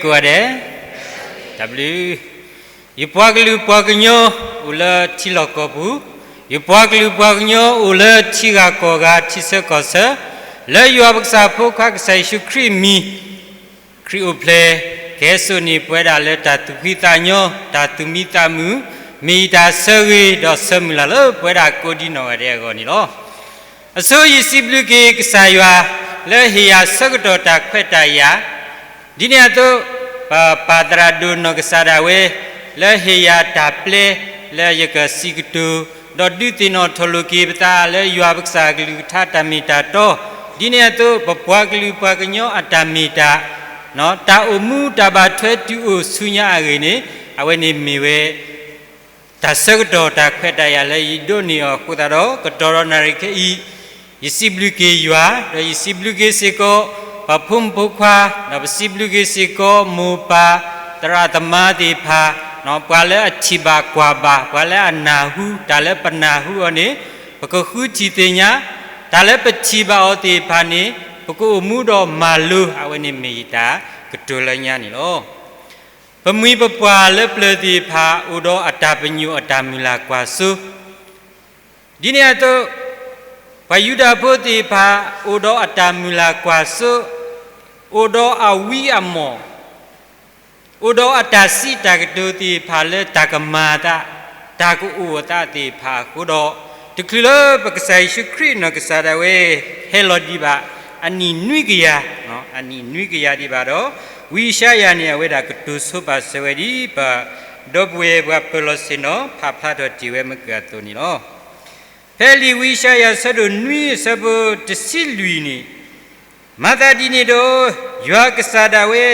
ကိးဂၤဒဲး, တၢ်ဘျုး, ယပှၤကလုာ်ပှၤကညီအိၣ်လၢထံလီၢ်ကီၢ်ပူၤ, ယပှၤကလုာ်ပှၤကညီအိၣ်လၢထံဂၤကီၢ်ဂၤ ထံဆၢကီၢ်ဆၢ, လၢယွၤပကစၢ်ဖိခွါကစၢ်ယ့ၣ်ၡူးခရံာ်အမံၤ, ခရံာ်အိၣ်ဖျဲၣ်, ကဟဲစိာ်န့ၢ်ပဝဲဒၣ်လၢတၢ်သူၣ်ဖှံသးညီ, တၢ်သူၣ်မံသးမုာ်, မ့ၢ်ယတၢ်ဆၢဂ့ၤဒီးဆၢမုၢ်လၢ်လၢပဝဲဒၣ်ကိးဒံနီၢ်ဂၤဒဲးအဂီၢ်န့ၣ်လီၤ. အဆိယစံးဘျုးက့ၤကစၢ်ယွၤ လၢဟ့ၣ်ယၤဆၢကတီၢ်တၢ်ခွဲးတၢ်ယာ်, ဒ်န့ၣ်အသိး, ပပၢ်သရၣ်ဒိၣ်နီၢ်ကစၢ်ဒၣ်ဝဲ လၢဟ့ၣ်ယၤတၢ်ပျဲ လၢယကစံးကတိၤ, ဒီးဒုးသ့ၣ်နီၣ်ထီၣ်လိာ်က့ၤပသးလၢယွၤပကစၢ်အကလုၢ်ကထါတၢ်မ့ၢ်တၢ်တီ, ဒ်န့ၣ်အသိး ပပှၤကလုာ်ပှၤကညီအတၢ်မ့ၢ်တၢ် တၢ်အိၣ်မူတၢ်ဘၣ်ထွဲတုၤအိၣ်ဆူညါအဂ့ၢ်န့ၣ်, အဝဲန့ၣ်မ့ၢ်ဝဲ တၢ်ဆၢကတီၢ်တၢ်ခွဲးတၢ်ယာ်လၢယဒိးန့ၢ်အီၤအဃိသတးဒီး ကတီၢ်ဒီးနၣ်ရံၣ်ခဲအံၤ, ယစံးဘျုးက့ၤယွၤ, ဒီးယစံးဘျုးက့ၤစ့ၢ်ကီး ပှၤဖိမုၣ်ဖိခွါ, ဒီးပစံးဘျုးက့ၤစ့ၢ်ကီး မိၢ်ပၢ်သရၣ်သမါသ့ၣ်တဖၣ်, ပှၤလၢအထံၣ်ဘၣ်ကွၢ်ဘၣ်, ပှၤလၢအနၢ်ဟူ, တၢ်လၢပနၢ်ဟူအီၤန့ၣ်, ပကဃုထံၣ်သ့ၣ်ညါ, တၢ်လၢပထံၣ်ဘၣ်အီၤသ့ၣ်တဖၣ်န့ၣ်, ပကအိၣ်မူဒီးမၤလိ, အဝဲန့ၣ်မ့ၢ်ယတၢ်ကတိၤလၢညါန့ၣ်လီၤ. ပမှံၤပပှၢ်လၢပျၢၤသ့ၣ်တဖၣ် အိၣ်ဒီးအတၢ်ပညိၣ်အတၢ်မုၢ်လၢ်ကွၢ်စိ, ဒ်န့ၣ်အသိး, ပှၤယူဒၤဖိသ့ၣ်တဖၣ် အိၣ်ဒီးအတၢ်မုၢ်လၢ်ကွၢ်စိ, အိၣ်ဒီးအဝံအမီၢ်, အိၣ်ဒီးအတၢ်စံးတၢ်ကတိၤသ့ၣ်တဖၣ်လၢတၢ်ကမၤအသး, တၢ်ကအိၣ်အသးသ့ၣ်တဖၣ်အဃိဒီး, တချုးလၢပကစၢ်ယ့ၣ်ၡူးခရံာ်နီၢ်ကစၢ်ဒၣ်ဝဲ ဟဲလီၤဒံးဘၣ် အနံၣ်နွံကယၤ, အနံၣ်နွံကယၤဒံးဘၣ်ဒီး, ဝံယၡါယၤန့ၣ် အဝဲဒၣ်ကတိၤဆိပာ်စၢၤဝဲဒ်ပဒီပုၢ်ဝဲၢ်ပှၤပၢၤလီၢ်ဆ့ၣ်နီၤ ဖးဖျါထီၣ်တ့ၢ်ဝဲမ့ၢ်ကွၢ်အသိးန့ၣ်လီၤ. ဖဲလံာ်ဝံယၡါယၤအဆၢဒိၣ်နွံအဆၢဖိတဆံလွံၢ်န့ၣ်, မၤသးဒ်န့ၣ်ဒီး, ယွၤကစၢ်ဒၣ်ဝဲ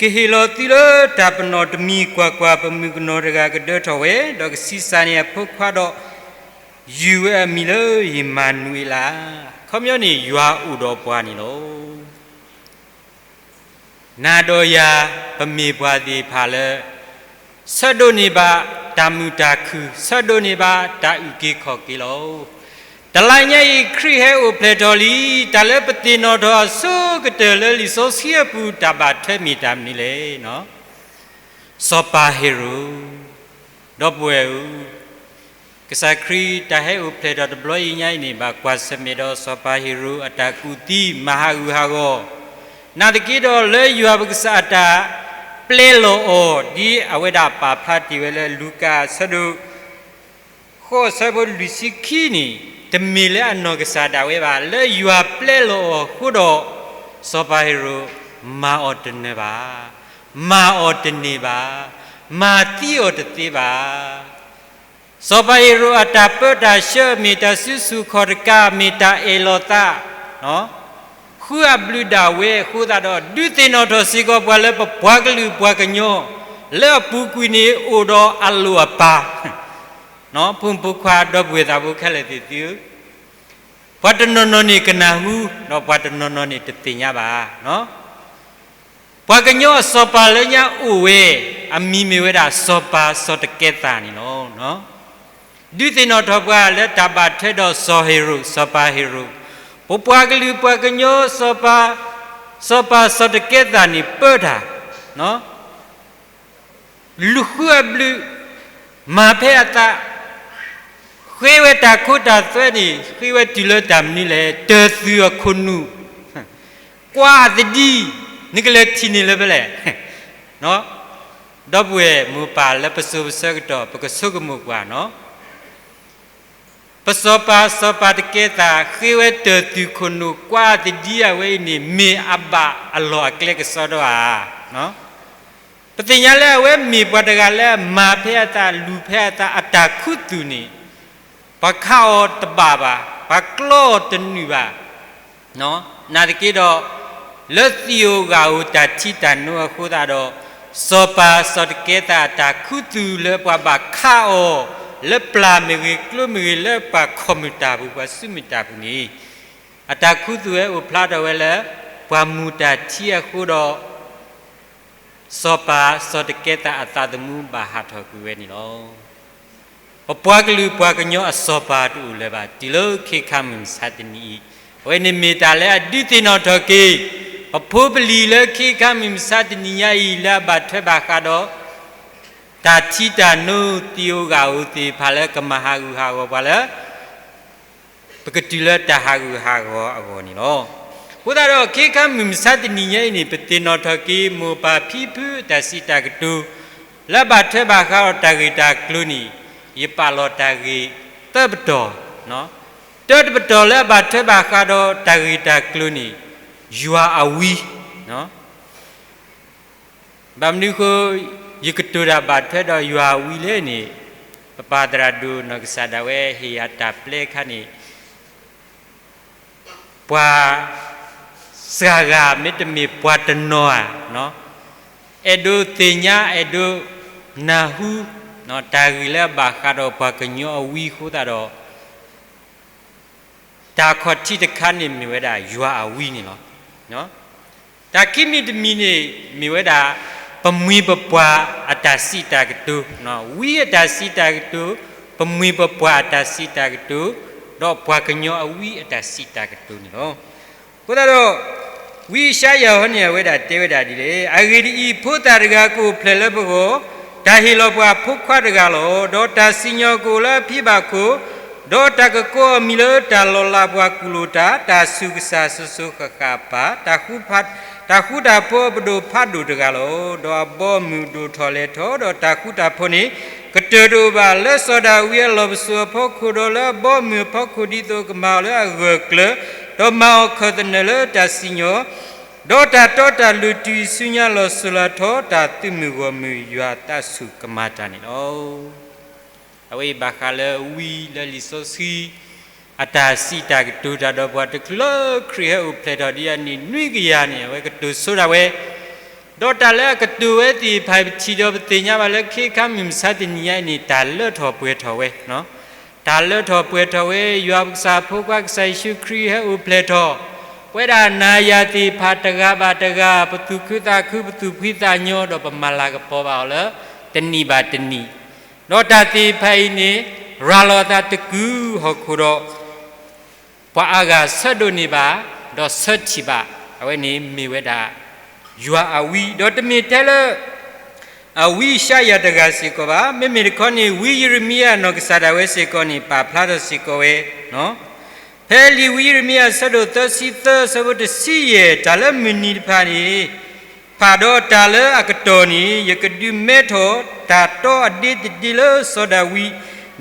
ကဟ့ၣ်လီၤသုလၢတၢ်ပနီၣ်တမံၤ, ကွၢ်ကွၢ်, ပမုၣ်ကနီၤတဂၤကဒၢထီၣ်ဝဲ, ဒီးကဆံးစၢ်န့ၢ်အဖိခွါဒီး, ယုၢ်ဝဲအမံၤလၢယမၤနူၤအ့လး. ခီပညီန့ၣ် ယွၤအိၣ်ဒီးပှၤန့ၣ်လီၤ. နၤဒီးယၤ ပမ့ၢ်ပှၤသ့ၣ်တဖၣ်လၢ ဆၢဒိးန့ၢ်ဘၣ်တၢ်မုာ်တၢ်ခုၣ်, ဆၢဒိးန့ၢ်ဘၣ်တၢ်အုၣ်က့ၤခီၣ်က့ၤလီၤ. တလါညါအံၤ ခရံာ်ဟဲအိၣ်ဖျဲၣ်ထီၣ်လံ, တၢ်လၢပသ့ၣ်နီၣ်ထီၣ်အဆိကတၢၢ်လၢလံာ်စီဆှံအပူၤ တၢ်ဘၣ်ထွဲမ့ၢ်တၢ်မနုၤလဲၣ်. စီၤပၤဟ့ၤရိာ်, ဒီပုၢ်ဝဲၢ်ဧၢ, ကစၢ်ခရံာ်တၢ်ဟဲအိၣ်ဖျဲၣ်ထီၣ်တဘျီအံၤညါအံၤန့ၣ် ဘၣ်ကွၢ်ဆၢၣ်မဲာ်ဒီးစီၤပၤဟ့ၤရိာ်အတၢ်ကူၣ်သံ မၤဟးဂူာ်ဟးဂီၤ, နာ်သက့ဒီးလၢယွၤပကစၢ်အတၢ်ပျဲလီၤအီၤ ဒ်အဝဲဒၣ်ပာ်ဖျါတ့ၢ်ဝဲလၢလူၤကၣ်အဆၢဒိၣ် ဃိးအဆၢဖိလွံၢ်ဆံခံန့ၣ်, တမ့ၢ်လၢအနီၢ်ကစၢ်ဒၣ်ဝဲဘၣ်, လၢယွၤပျဲလီၤအီၤအဃိဒီး, စီၤပၤဟ့ၤရိာ် မၤအီၤတနၢၤဘၣ်, မၤအီၤတန့ၢ်ဘၣ်, မၤသံအီၤတသ့ဘၣ်. စီၤပၤဟ့ၤရိာ်အတၢ်ပၢတၢ်ဆှၢ မ့ၢ်တၢ်စုဆူၣ်ခီၣ်တကး, မ့ၢ်တၢ်အဲၣ်လီၤသး ဃုအဘျုးဒၣ်ဝဲအဃိသတးဒီး, ဒုးသ့ၣ်နီၣ်ထီၣ်စ့ၢ်ကီးပှၤလၢပပှၤကလုာ်ပှၤကညီ, လၢအပူၤကွံာ်န့ၣ်အိၣ်ဒီးအလိၣ်အပၢ်, ဖိမုၣ်ဖိခွါ ဒီပုၢ်ဝဲၢ်သးဖိခဲလၢာ်သ့ၣ်သုဧၢ, ပှၤတနီၤနီၤန့ၣ်ကနၢ်ဟူ, ဒီးပှၤတနီၤနီၤန့ၣ်တသ့ၣ်ညါဘၣ်. ပှၤကညီအစီၤပၤလၢညါအိၣ်ဝဲ, အမံၤမ့ၢ်ဝဲဒၣ်စီၤပၤစီၤတကဲသးန့ၣ်လီၤ. ဒုးသ့ၣ်နီၣ်ထီၣ်ပှၤလၢတၢ်ဘၣ်ထွဲဒီးစီၤဟ့ၤရိာ်, စီၤပၤဟ့ၤရိာ်, ပပှၤကလုာ်ပှၤကညီစီၤပၤ, စီၤပၤစီၤတကဲသးန့ၣ်ပၢတၢ် လူၤဃုအဘျုး, မၤဖဲအသး, ဃ့ဝဲတၢ်ခိတၢ်သွဲန့ၣ် ဃ့ဝဲတုၤလၢတၢ်မနုၤလဲၣ်, တၢၢ်သူၣ်အခိၣ်နူာ်, ကွၢ်အသဒံ, နကလဲၤထံၣ်န့ၢ်လၢဖဲလဲၣ်. ဒီပုၢ်ဝဲၢ်မိၢ်ပၢ်လၢပစိၤပဆၢကတီၢ် ပကဆိကမိၣ်ကွၢ်နီၤ ပစီၤပၤစီၤပၤတကဲသး ဃ့ဝဲတၢၢ်သူၣ်ခိၣ်နူာ်ကွၢ်သဒံအဝဲအံၤန့ၣ် မ့ၢ်အဘၣ်အလီၢ်အကျဲကစီဒီဧါ. ပသ့ၣ်ညါလၢအဝဲမ့ၢ်ပှၤတဂၤလၢအမၤဖဲအသး လူၤဖဲအသးအတၢ်ခူသူၣ်န့ၣ် ပှၤခးအီၤတဘၣ်ဘၣ်, ပှၤကျီအီၤတနုာ်ဘၣ်. နာ်သက့ဒီး လၢသံၣ်ဧိၤဂၢ်ဧိၤတၢ်ထံတၢ်နိအဃိသတးဒီး စီၤပၤစီၤတကဲသးအတၢ်ခူသူၣ်လၢပှၤဘၣ်ခးအီၤ လၢပျၢ်မ့ၢ်ဂ့ၤ ကျိမ့ၢ်ဂ့ၤ လၢပှၤခီၣ်မုၢ်တၢ်ပူၤ ပှၤစုမုၢ်တၢ်ပူၤန့ၣ် အတၢ်ခူသူၣ်ဝဲအိၣ်ဖျါထီၣ်ဝဲလၢ ပှၢ်မူၢ်တၢ်ထံအဃိဒီး စီၤပၤစီၤတကဲသးအသးသမူဘၣ်ဟးထီၣ်ကွံာ်ဝဲန့ၣ်လီၤ. ပပှၤကလုာ်ပှၤကညီအစီၤပၤတအိၣ်လၢၤဘၣ် တုၤလၢခဲခါမုၢ်မဆါတနံၤအံၤ, အဝဲန့ၣ်မ့ၢ်တၢ်လၢအဒုးသ့ၣ်နီၣ်ထီၣ်က့ၤ ပဖိပလံၤလၢခ့ခါမုၢ်မဆါတနံၤညါအံၤ လၢအဘၣ်ထွဲဘၣ်ဃးဒီး တၢ်ထံတၢ်နိသံးဧိၤဂာ်ဧိၤသ့ၣ်တဖၣ်လၢကမၤဟးဂူာ်ဟးဂီၤပှၤလၢ ပကတုၤလၢတၢ်ဟးဂူာ်ဟးဂီၤအဂီၢ်န့ၣ်လီၤ. အဃိသတးဒီး ခ့ခါမုၢ်မဆါတနံၤညါအံၤန့ၣ် ပသ့ၣ်နီၣ်ထီၣ်က့ၤ မိၢ်ပၢ်ဖံဖုအတၢ်စံးတၢ်ကတိၤ လၢအဘၣ်ထွဲဘၣ်ဃးဒီးတၢ်ဂ့ၢ်တၢ်ကျိၤန့ၣ် ယပာ်လီၤတၢ်ဂ့ၢ်သၢပတီၢ်, တၢတပတီၢ်လၢအဘၣ်ထွဲဘၣ်ဃးဒီးတၢ်ဂ့ၢ်တၢ်ကျိၤန့ၣ် ယွၤအဝံ ဘၣ်မနုၤအဃိ ယကတိၤတၢ်ဘၣ်ထွဲဒီးယွၤအဝံလဲၣ်န့ၣ်, ပပၢ်သရၣ်ဒိၣ်နီၢ်ကစၢ်ဒၣ်ဝဲဟ့ၣ်ယၤတၢ်ပျဲခါန့ၣ်, ပှၤစှၤဂၤမ့တမ့ၢ်ပှၤတနီၤဧါ, အဲၣ်ဒိးသ့ၣ်ညါ အဲၣ်ဒိးနၢ်ဟူ တၢ်ဂ့ၢ်လၢအဘၣ်ဃးဒီးပှၤကညီအဝံအဃိသတးဒီး တၢ်ခီၣ်ထံးတခါန့ၣ်မ့ၢ်ဝဲဒၣ်ယွၤအဝံန့ၣ်လီၤ. တၢ်ခံမံၤတမံၤန့ၣ် မ့ၢ်ဝဲဒၣ် ပမှံၤပပှၢ်အတၢ်စံးတၢ်ကတိၤ, ဝံအတၢ်စံးတၢ်ကတိၤ, ပမှံၤပပှၢ်အတၢ်စံးတၢ်ကတိၤ, ဒီးပှၤကညီအဝံအတၢ်စံးတၢ်ကတိၤန့ၣ်လီၤ. အဃိသတးဒီး ဝံယၡါယၤဟီန့ၣ် အဝဲဒၣ်တဲဝဲဒၣ်ဒ်လဲၣ်, အဂ့ၢ်ဒ်အံၤ, ဖိသၣ်တဂၤကအိၣ်ဖျဲၣ်လၢပဂီၢ်, တၢ်ဟ့ၣ်လီၤပှၤအဖိခွါတဂၤလီၤ. ဒီးတၢ်စံၣ်ညီၣ်ကအိၣ်လၢအဖံဘၣ်ခိၣ်, ဒီးတၢ်ကကိးအမံၤလၢတၢ်လီၤလးပှၤကူၣ်လိာ်တၢ်, တၢ်ဆူၣ်ကစၢ်စိၤစိၤဃၣ်ဃၣ်အပၢ်, တၢ်ဃူတၢ်ဖိးအပဒိၣ်ဖးဒိၣ်တဂၤလီၤ. ဒီးအဘီအမုၢ်ဒိၣ်ထီၣ်လဲၤထီၣ်, ဒီးတၢ်ဃူတၢ်ဖိးန့ၣ် ကတၢၢ်တအိၣ်ဘၣ်, လၢစီၤဒၤဝံးအလီၢ်ပစိာ်အဖီခိၣ်, ဒီးလၢအဘီအမုၢ်အဖီခိၣ်, ဒ်သိးကမၤအီၤလၢအဂၢၢ်ကျၢၤ, ဒီးမၤအီၤခၢၣ်သနၢၣ်လၢတၢ်စံၣ်ညီၣ်, ဒီးတၢ်တီတၢ်လိၤတုၤဆူညါလီၤစိၤလီၤထီ, တၢ်သုးမုၢ်ဂီၢ်မုၢ်ယွၤသးဆူၣ်ကမၤတၢ်န့ၣ်လီၤ. အဝဲအံၤဘၣ်ဃးလၢဝံလၢလံာ်စီဆှံ အတၢ်စံးတၢ်ကတိၤတၢ်ဒီးပှၤတချုးလၢ ခရံာ်ဟဲအိၣ်ဖျဲၣ်ထီၣ်ဒ်အနံၣ်နွံကယၤန့ၣ် အဝဲကတိၤဆိဒၣ်ဝဲ, ဒီးတၢ်လၢအကတိၤဝဲသ့ၣ်တဖၣ် ပထံၣ်ဒီးပသ့ၣ်ညါဘၣ်လၢ ခ့ခါမုၢ်မဆါတနံၤညါအံၤန့ၣ် တၢ်လၢထီၣ်ပှဲၤထီၣ်ဝဲ, တၢ်လၢထီၣ်ပှဲၤထီၣ်ဝဲ ယွၤပကစၢ်ဖိခွါကစၢ်ယ့ၣ်ၡူးခရံာ်ဟဲအိၣ်ဖျဲၣ်ထီၣ်, ပဝဲဒၣ်နၤယၤသ့ၣ်တဖၣ်တဂၤဘၣ်တဂၤ ပသူၣ်ခုသးခု ပသူၣ်ဖှံသးညီ ဒီးပမၤလၤကပီၤဘၣ်အီၤလၢ တနံၣ်ဘၣ်တနံၣ်, ဒီးတၢ်သ့ၣ်တဖၣ်အံၤန့ၣ် ရၤလီၤအသးတကုာ်ဟီၣ်ခိၣ်ဒီး ပှၤအါဂၤဆၢဒိးန့ၢ်ဘၣ် ဒီးဆၢထံၣ်ဘၣ်, အဝဲန့ၣ်မ့ၢ်ဝဲဒၣ် ယွၤအဝံ, ဒီးတမ့ၢ်ထဲလၢ အဝံယၡါယၤတဂၤစ့ၢ်ကီးဘၣ်, မ့မ့ၢ်တခီန့ၣ် ဝံယံးရမံယၤနီၢ်ကစၢ်ဒၣ်ဝဲစ့ၢ်ကီးန့ၣ် ပာ်ဖျါထီၣ်စ့ၢ်ကီးဝဲ, ဖဲလံာ်ဝံယံးရမံယၤအဆၢဒိၣ်သၢဆံသၢ အဆၢဖိတဆံယဲၢ်, တၢ်လၢမုၢ်နံၤတဖၣ်န့ၣ် ဖးဒီးတၢ်လၢအကတီၢ်န့ၣ် ယကဒုးမဲထီၣ်တၢ်တီအဒ့တဒ့လၢစီၤဒၤဝံး,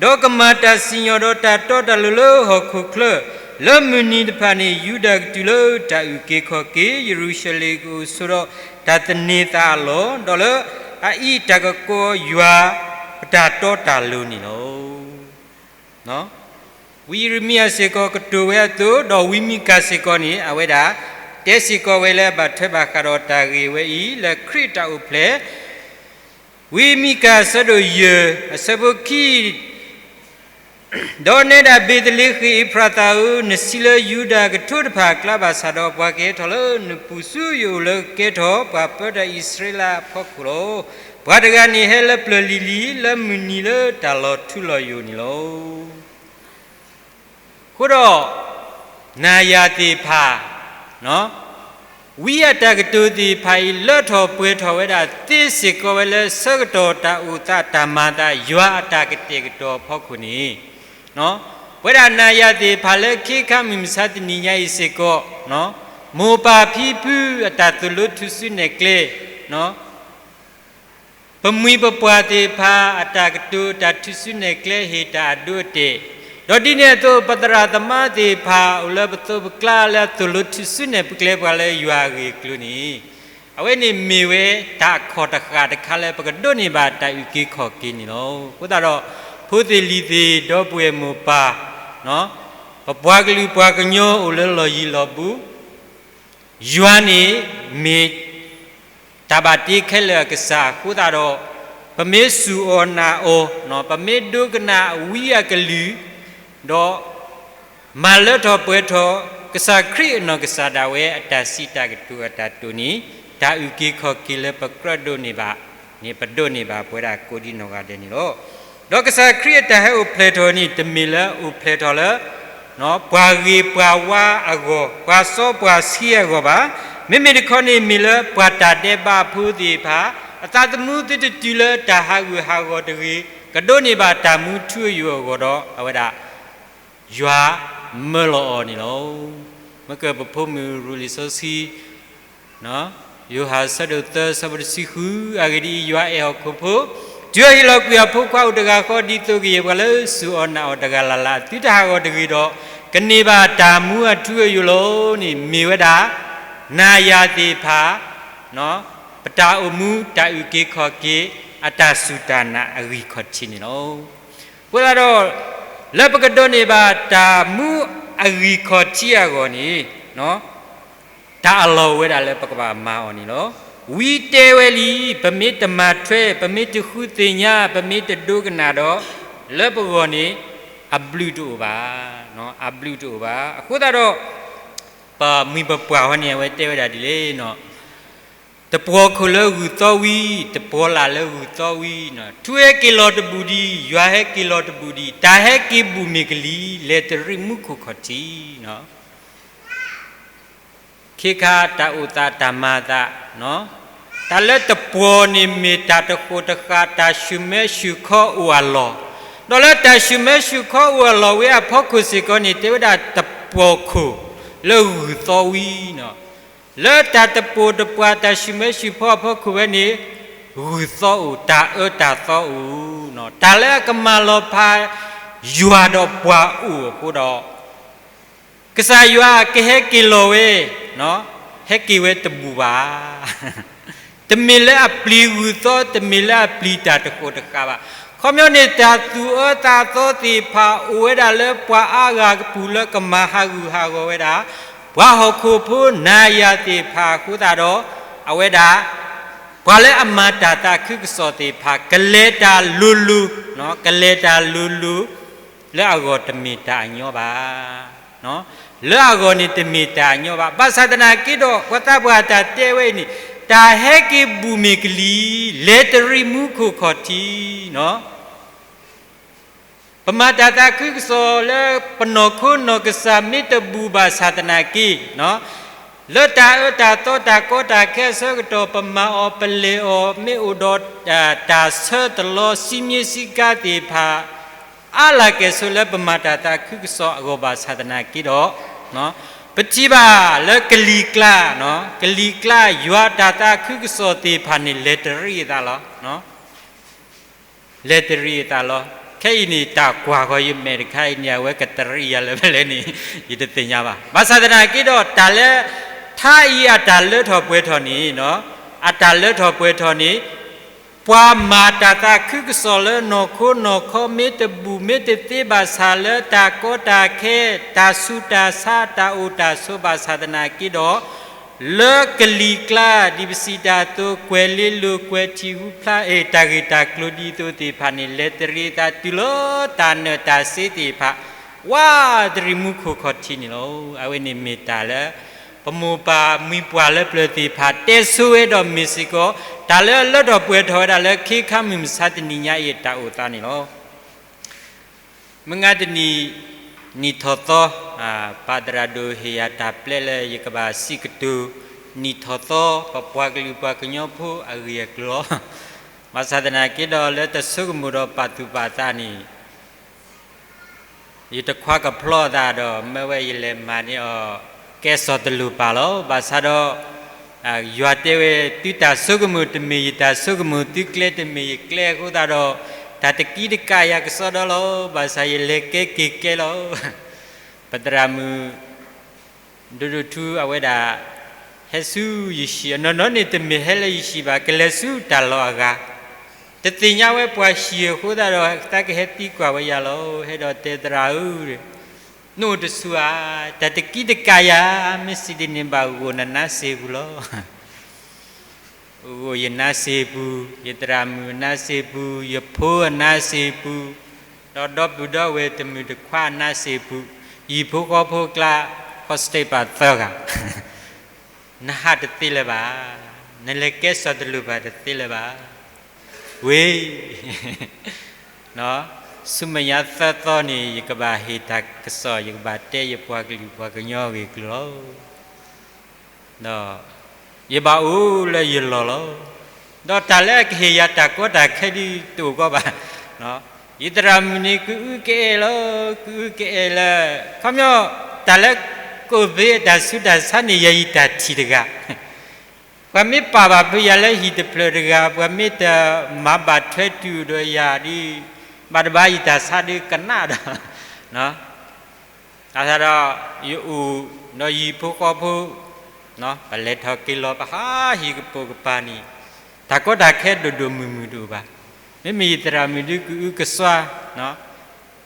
ဒီးကမၤတၢ်စံၣ်ညီၣ်ဒီးတၢ်တီတၢ်လိၤလၢဟီၣ်ခိၣ်ချၢ, လၢမုၢ်နံၤတဖၣ်န့ၣ် ယူဒၤကတုၤလၢတၢ်အုၣ်က့ၤခီၣ်က့ၤ, ယရူၤၡလ့ၣ်ကအိၣ်ဆိးဒီးတၢ်သန့ၤသးအလီၢ်, ဒီးလၢအအံၤတၢ်ကကိးယွၤပတၢ်တီတၢ်လိၤန့ၣ်လီၤ. ဝံယံးရမံယၤစ့ၢ်ကီးကတိၤဝဲအသိး, ဒီးဝံမံကၤစ့ၢ်ကီးန့ၣ် အဝဲဒၣ်တဲစ့ၢ်ကီးဝဲလၢအဘၣ်ထွဲဘၣ်ဃးဒီးတၢ်ဂ့ၢ်ဝဲအံၤ လၢခရံာ်တၢ်အိၣ်ဖျဲၣ်, ဝံမံကၤအဆၢဒိၣ်ယဲၢ် အဆၢဖိခံ, ဒီးနဲဒၣ်ဘ့းသလ့ဃ့ၣ်အ့ဖရးသးဧၢ, နဆံးလၢယူဒၤကထိတဖၣ်အကျါဘၣ်ဆၣ်ဒီး ပှၤကဟဲထီၣ်လၢနပူၤဆူယအိၣ်လၢကကဲထီၣ်ပှၤပၢတၢ်အံၣ်စရ့လးအဖီခိၣ်လီၤ. ပှၤတဂၤန့ၣ်ဟဲလၢပျၢၤလံၤလံၤ လၢမုၢ်နံၤလၢတၢ်လီၤထူလီၤယိာ်န့ၣ်လီၤ. အဃိဒီး နၤယၤသ့ၣ်တဖၣ် ဝံအတၢ်ကတိၤသ့ၣ်တဖၣ်အံၤ လၢထီၣ်ပှဲၤထီၣ်ဝဲဒၣ်သ့စ့ၢ်ကီးဝဲလၢဆၢကတီၢ်တၢ်အိၣ်သးတၢ်မၤအသး ယွၤအတၢ်ကတဲာ်ကတီၤအဖီခိၣ်န့ၣ်, ပဝဲဒၣ်နၤယၤသ့ၣ်တဖၣ်လၢခ့ခါမုၢ်မဆါတနံၤညါအံၤစ့ၢ်ကီး, မိၢ်ပၢ်ဖံဖုအတၢ်သိၣ်လိထုးစုနဲၣ်ကျဲ ပမှံၤပပှၢ်သ့ၣ်တဖၣ်အတၢ်ကတိၤတၢ်ထုးစုနဲၣ်ကျဲ ဟ့ၣ်တၢ်အဒိအတဲာ်, ဒီးဒ်န့ၣ်အသိး ပသရၣ်သမါသ့ၣ်တဖၣ် အိၣ်လၢပသိးပကျါလၢအသိၣ်လိထုးစုနဲၣ်ကျဲပှၤလၢယွၤအဂ့ၢ်အကျိၤန့ၣ်, အဝဲန့ၣ်မ့ၢ်ဝဲတၢ်အခီၣ်တဃာ်တခါလၢပကဒိးန့ၢ်ဘၣ်တၢ်အုၣ်က့ၤခီၣ်က့ၤန့ၣ်လီၤ. အဃိသတးဒီး ဖိသ့ၣ်လံၤသ့ၣ် ဒီပုၢ်ဝဲၢ်မိၢ်ပၢ်, ပပှၤကလုာ်ပှၤကညီအိၣ်လၢလီၢ်ယံၤလီၢ်ဘူး ယွၤန့ၣ်မ့ၢ်တၢ်ဘၣ်တ့ခဲလၢာ်အကစၢ်အဃိသတးဒီး, ပမ့ၢ်စူၢ်အီၤနာ်အီၤ, ပမ့ၢ်ဒိကနၣ်ဝံအကလုၢ်, ဒီးမၤလၢထီၣ်ပှဲၤထီၣ် ကစၢ်ခရံာ်အနီၢ်ကစၢ်ဒၣ်ဝဲအတၢ်စံးတၢ်ကတိၤအတၢ်တိာ်န့ၣ်, တၢ်အုၣ်က့ၤခီၣ်က့ၤလၢပကြၢးဒိးန့ၢ်ဘၣ်န့ၣ် ပဒိးန့ၢ်ဘၣ်ပဝဲဒၣ်ကိးဒံနီၢ်ဂၤဒဲးန့ၣ်လီၤ. ဒီးကစၢ်ခရံာ်အတၢ်ဟဲအိၣ်ဖျဲၣ်ထီၣ်န့ၣ် တမ့ၢ်လၢအိၣ်ဖျဲၣ်ထီၣ်လၢ ပှၤဂ့ၤပှၤဝါအဂီၢ်, ပှၤစီပှၤဆှံအဂီၢ်ဘၣ်. မ့မ့ၢ်တခီန့ၣ် မ့ၢ်လၢပှၤတၢ်ဒဲးဘးဖိသ့ၣ်တဖၣ် အသးသမူသုတတုၤလၢတၢ်ဟးဂူာ်ဟးဂီၤတဂ့ၤ, ကဒိးန့ၢ်ဘၣ်တၢ်မူထူအယိာ်အဂီၢ်ဒီး အဝဲဒၣ် ယွၤမၢလီၤအီၤန့ၣ်လီၤ. မ့ၢ်ကပဖိမုၣ်ရူၢ်လံာ်စီဆှံ ယိၤဟၣ်ဆၢဒိၣ်သၢဆၢဖိတဆံဃု, အဂ့ၢ်ဒ်အံၤ, ယွၤအဲၣ်ဟီၣ်ခိၣ်ဖိ, တုၤအဟ့ၣ်လီၤကွံာ်အဖိခွါအိၣ်တဂၤဃီ ဒ်သိးကယဲၢ်ပှၤလၢစူၢ်အီၤနာ်အီၤတဂၤလၢ်လၢ် သုတဟးဂီၤတဂ့ၤဒီး ကန့ၢ်ဘၣ်တၢ်မူအထူအယိာ်လီၤန့ၣ် မ့ၢ်ဝဲဒၣ် နၤယၤသ့ၣ်တဖၣ် ပတၢ်အိၣ်မူတၢ်အုၣ်က့ၤခီၣ်က့ၤ အတၢ်စူၢ်တၢ်နာ်အဂံၢ်ခီၣ်ထံးန့ၣ်လီၤ. အဃိသတးဒီး လၢပကဒိးန့ၢ်ဘၣ်တၢ်မူအဂံၢ်ခီၣ်ထံးအဂီၢ်န့ၣ် တၢ်အလီၢ်အိၣ်ဝဲဒၣ်လၢပကဘၣ်မၤအီၤန့ၣ်လီၤ. ဝံတဲဝဲလံ, ပမ့ၢ်တမၤထွဲ ပမ့ၢ်တဃုသ့ၣ်ညါ ပမ့ၢ်တဒိကနၣ်ဒီး လၢပဂီၢ်န့ၣ် အဘျုးတအိၣ်ဘၣ်, အဘျုးတအိၣ်ဘၣ်. အဃိသတးဒီး ပမှံၤပပှၢ်ဝဲန့ၣ် အဝဲတဲဝဲဒၣ်ဒ်လဲၣ်န့ၣ်, တပှီၤခိၣ်လၢဂုၢ်သီဝံၤ, တပှီၤလၢ်လၢဂုၢ်သီဝံၤ, ထူဟဲက့ၤလီၤတဘူးဒံး, ယွၤဟဲက့ၤလီၤတဘူးဒံး, တၢ်ဟဲက့ၤဘူးမ့ၢ်ကလံၤ, လဲၤတရံးမူခိၣ်ခီၣ်ထံး ခ့ခါတၢ်အိၣ်သးတၢ်မၤသး, တၢ်လၢတပှီၤန့ၣ် မ့ၢ်တၢ်တဃိးတဃာ် တၢ်ဆူၣ်မဲဆူၣ်ခီအိၣ်အလီၢ်, ဒီးလၢတၢ်ဆူၣ်မဲဆူၣ်ခီအိၣ်အလီၢ်ဝဲအဖီခိၣ်စ့ၢ်ကီးန့ၣ် တဲဝဲဒၣ်တပှီၤခိၣ်လၢဂုၢ်သီဝံၤန့ၣ်, လၢတၢ်တပိာ်တပှၤ တၢ်ဆူၣ်မဲဆူၣ်ခီအဖီခိၣ်ဝဲန့ၣ် ဂုၢ်သီအိၣ်, တၢ်အၢတၢ်သီအိၣ်, တၢ်လၢအကမၤလီၤဖး ယွၤဒီးပှၤအိၣ်အဃိဒီး ကစၢ်ယွၤကဟဲက့ၤလီၤဝဲ, ဟဲက့ၤဝဲတဘူးဘၣ်. တမ့ၢ်လၢအပျံၤဂုၢ်သီ, တမ့ၢ်လၢအပျံၤတၢ်တဃိးတဃာ်ဘၣ်. ခီပညီန့ၣ် တၢ်သူၣ်အၢသးသီသ့ၣ်တဖၣ်အိၣ်ဝဲဒၣ်လၢပှၤအါဂၤကပူၤလၢကမၤဟးဂူာ်ဟးဂီၤဝဲဒၣ် ပှၤဟီၣ်ခိၣ်ဖိနၤယၤသ့ၣ်တဖၣ်အဃိသတးဒီး အဝဲဒၣ် ပှၤလၢအမၤတၢ်သးခုကစီၣ်သ့ၣ်တဖၣ် ကလဲၤတၢ်လိၤလိၤ, ကလဲၤတၢ်လိၤလိၤ လၢအဂီၢ်တမ့ၢ်တၢ်အညီဘၣ်. လၢအဂီၢ်န့ၣ်တမ့ၢ်တၢ်အညီဘၣ်. ဘၣ်ဆၣ်သနာ်က့ဒီး ပှၤသးပှၢ်တၢ်တဲဝဲအံၤန့ၣ်, တၢ်ဟဲက့ၤဘူးမ့ၢ်ကလံၤ, လဲၤတရံးမူခိၣ်ခီၣ်ထံး ပမၤတၢ်သးခုကစီၣ်လၢပနီၢ်ခိနီၢ်ကစၢ်မ့ၢ်တဘူးဘၣ်ဆၣ်သနာ်က့ လၢတၢ်အၢတၢ်သီတၢ်ကီတၢ်ခဲအဆၢကတီၢ် ပမၤအီၤပလဲၤအီၤ မ့ၢ်အိၣ်ဒီးတၢ်ဆၢတလီၤ စံးမံစံးကါသ့ၣ်တဖၣ် အါလၢကဲဆိးလၢပမၤတၢ်သးခုကစီၣ်အဂီၢ်ဘၣ်ဆၣ်သနာ်က့ဒီး ပထံၣ်ဘၣ်လၢကလံၤကျါ, ကလံၤကျါ ယွၤတၢ်သးခုကစီၣ်သ့ၣ်တဖၣ်န့ၣ် လဲၤတရံးအသးလီၤ. လဲၤတရံးအသးလီၤ. ခဲအံၤန့ၣ် တၢ်ကွၢ်ဃီၤယမဲာ်တခါအံၤန့ၣ် အဝဲကတရံးယၤလၢဖဲလဲၣ်န့ၣ် ယတသ့ၣ်ညါဘၣ်. ဘၣ်ဆၣ်သနာ်က့ဒီး တၢ်လၢ ထါအံၤအတၢ်လၢထီၣ်ပှဲၤထီၣ်န့ၣ်, အတၢ်လၢထီၣ်ပှဲၤထီၣ်န့ၣ် ပှၤမၤတၢ်သးခုကစီၣ်လၢနီၢ်ခိနီၢ်ခီ မ့ၢ်တဘူးမ့ၢ်တသ့ဘၣ်ဆၣ်လၢတၢ်ကီတၢ်ခဲ တၢ်ဆူးတၢ်ဆါ တၢ်အိၣ်တၢ်ဆိးဘၣ်ဆၣ်သနာ်က့ဒီး လၢကလံၤကျါ ဒ်ပစံးတၢ်အသိး ကွဲၤလ့လိၤ ကွဲၤထံၣ်ဟူဖျါ အ့ၣ် တၢ်ဂ့ၢ်တၢ်ကျိၤဒ်သိးသ့ၣ်တဖၣ်န့ၣ် လဲၤတရံးအသးတုၤလၢတၢ်နၢၤတၢ်စ့သ့ၣ်တဖၣ် ဝးတရံးမူခိၣ်ခီၣ်ထံးန့ၣ်လီၤ. အဝဲန့ၣ်မ့ၢ်တၢ်လၢ ပမိၢ်ပၢ်မှံပှၢ်လၢပျၢၤသ့ၣ်တဖၣ် တဲဆိဝဲဒီးမ့ၢ်စ့ၢ်ကီး တၢ်လၢအလၢထီၣ်ပှဲၤထီၣ်ဝဲဒၣ်လၢခ့ခါမုၢ်မဆါတနံၤညါအံၤအတၢ်အိၣ်သးန့ၣ်လီၤ. မုၢ်ဂၤတနံၤ နံၣ်ထီၣ်သီ, ပၢ်သရၣ်ဒိၣ်ဟ့ၣ်ယၤတၢ်ပျဲလၢယကဘၣ်စံးကတိၤ နံၣ်ထီၣ်သီ ပပှၤကလုာ်ပှၤကညီဖိအဂ့ၢ်အကျိၤလီၤ. ဘၣ်ဆၣ်သနာ်က့ဒီးလၢတဆိကမိၣ်ဒီးပာ်သူၣ်ပာ်သးန့ၣ် ယတခွါကဖျီသးဒီး မ့ၢ်ဝဲယလဲၤမၤန့ၢ်အီၤ ကဲစီၣ်တလိၣ်ပာ်လီၤ. ဘၣ်ဆၣ်ဒီး ယွၤတဲဝဲ သုတၢ်ဆိကမိၣ်တမ့ၢ်ယတၢ်ဆိကမိၣ်, သုကျဲတမ့ၢ်ယကျဲအဃိသတးဒီး တၢ်တကံတကးယၤကစီဒီလီၤ. ဘၣ်ဆၣ်ယလဲၤကဲက့ၤကဲလီၤ. ပသရၣ်မုၣ် ဒိၣ်ဒိၣ်ထူအဝဲဒၣ် ဟဲဆူယဟံၣ်, အနီၢ်နီၢ်န့ၣ်တမ့ၢ်ဟဲလၢယဟံၣ်ဘၣ်, ကလဲၤဆူတၢ်လီၢ်အဂၤ, တသ့ၣ်ညါဝဲပှၤဟံၣ်အဃိသတးဒီး သးကဟဲသံကွၢ်ဝဲယၤလီၤ. ဟဲဒီးတဲသရၣ်ဧၢ, နအိၣ်တဆူဧါ, တၢ်တကံတကးယၤ, မ့ၢ်စံးတန့ၢ်ဘၣ်ဂိၢ်နနါစ့ပူၤလီၤ. ဂိၢ်ယနါစ့ပူၤ, ယသရၣ်မုၣ်အနါစ့ပူၤ, ယဖိအနါစ့ပူၤ, ဒီးဒီပုၢ်ဒီဝဲၢ်တမုၢ်တခွါအနါစ့ပူၤ, ယဟံၣ်ဖိဃီဖိကျါ ဟိစတ့ၣ်ပာ်သၢဂၤ, နဟးတသ့လၢၤဘၣ်, နလဲၤကဲစီၣ်တလိၣ်ပာ်တသ့လၢၤဘၣ်. ဝ့ၢ် ဆူမဲာ်ညါသၢသီန့ၣ် ယကဘၣ်ဟ့ၣ်တၢ်ကစီၣ်, ယကဘၣ်တဲယပှၤကလုာ်ပှၤကညီအဂ့ၢ်အကျိၤလီၤ. ဒီး ယဘၣ်အိၣ်လၢယလီၢ်လီၤ. ဒီးတၢ်လၢအကဟ့ၣ်ယၤတၢ်ကီတၢ်ခဲဒ်တအိၣ်ကီးဘၣ်. ယသရၣ်မုၣ်န့ၣ် ကအုကအဲၣ်လီၤ, ကအုကအဲၣ်လၢ ခီပညီ တၢ်လၢကအိၣ်သ့အတၢ်ဆူးတၢ်ဆါန့ၣ် ယၤယတၢ်ထံၣ်တဂၤ ပှၤမ့ၢ်ပာ်ဘၣ်ဖုးယၤလၢဟံၣ်တဖျၢၣ်တဂၤ, ပှၤမ့ၢ်တမၤဘၣ်ထွဲတုၤဒီးယၤဒ် ဘၣ်တဘၣ်ယတၢ်ဆါဒ်ကနၣ်ဒီး အသးဒီး ယအိၣ်ဒီးယဟံၣ်ဖိဃီဖိ, ပလဲၤထီၣ်က့ၤလီၤ ပဟးဟ့ၣ်ကပိာ်ကပၤန့ၣ် တၢ်ကီတၢ်ခဲဒိၣ်ဒိၣ်မုၢ်မုၢ်တအိၣ်ဘၣ်. မ့မ့ၢ်ယသရၣ်မုၣ်ဒုးကအုကစွါ,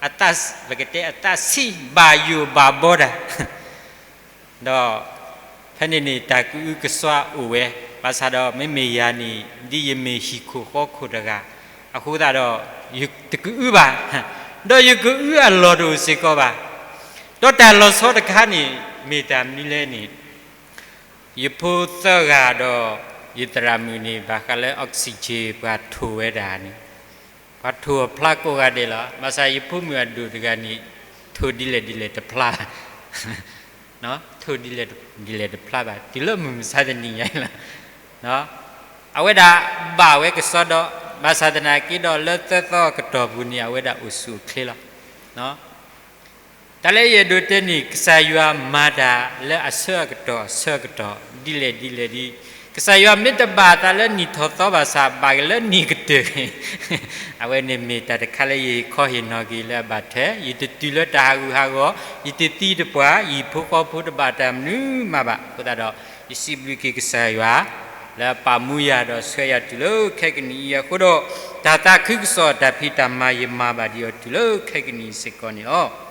အသး, ပကတဲအသးဆံးဘၣ်ယိၣ်ဘၣ်ဘီတၢ် ဒီးဖဲန့ၣ်န့ၣ် တၢ်ကအုကစွါအိၣ်ဝဲ, ဘၣ်ဆၣ်ဒီးမ့မ့ၢ်ယၤန့ၣ် ဒ်ယမ့ၢ်ဟံၣ်ခိၣ်ဃီခိၣ်တဂၤ, အဃိသတးဒီး ယတကအုဘၣ်, ဒီးယကအုအလီၢ်တအိၣ်စ့ၢ်ကီးဘၣ်. ဒီးတၢ်လီၤဆီတခါန့ၣ် မ့ၢ်တၢ်မနုၤလဲၣ်န့ၣ်, ယဖိသၢဂၤဒီး ယသရၣ်မုၣ်န့ၣ် ဘၣ်ဃးလၢ oxygen ပှၤထိၣ်ဝဲဒၣ်န့ၣ် ပှၤထိၣ်အဖျါကိးဂၤဒဲးလီၤ. ဘၣ်ဆၣ်ယဖိမုၣ်အဒိၣ်တဂၤန့ၣ် ထိၣ်ဒ်လဲၣ်ဒ်လဲၣ်တဖျါ, ထိၣ်ဒ်လဲၣ်ဒ်လဲၣ်တဖျါဘၣ် တုၤလၢမုၢ်မဆါတနံၤညါအံၤလီၤ. အဝဲဒၣ်ဘၣ်ဝဲကစီဒီး, ဘၣ်ဆၣ်သနာ်က့ဒီးလၢသၢသီအကတီၢ်ပူၤန့ၣ် အဝဲဒၣ်အိၣ်ဆူၣ်အိၣ်ချ့လီၤ. တၢ်လၢယအဲၣ်ဒိးတဲန့ၣ် ကစၢ်ယွၤမၤတၢ်လၢအဆၢအကတီၢ်အဆၢအကတီၢ် ဒ်လဲၣ်ဒ်လဲၣ်ဒ်, ကစၢ်ယွၤမ့ၢ်တဘၣ်အသးလၢနံၣ်ထီၣ်သီဘၣ်ဆၣ် ဘၣ်က့ၤလၢနံၣ်ကတၢၢ်, အဝဲန့ၣ်မ့ၢ်တၢ်တခါလၢယဟ့ၣ်ခီဟ့ၣ်နီၤက့ၤလၢအဘၣ်ထွဲ, ယတတုၤလၢတၢ်ဟးဂူာ်ဟးဂီၤ, ယတသံတပှၢ်, ယဟံၣ်ဖိဃီဖိတဘၣ်တၢ်မနုၤမးဘၣ်. အဃိသတးဒီး ယစံးဘျုးက့ၤကစၢ်ယွၤ လၢအပာ်မူယၤဒီးဆှၢယၤတုၤလၢခဲကနံၣ်အံၤအဃိဒီး, တၢ်သးခုကစီၣ်တၢ်ဖံးတၢ်မၤယမၤဘၣ်ဒံးအီၤတုၤလၢခဲကနံၣ်အံၤစ့ၢ်ကီးန့ၣ်လီၤ.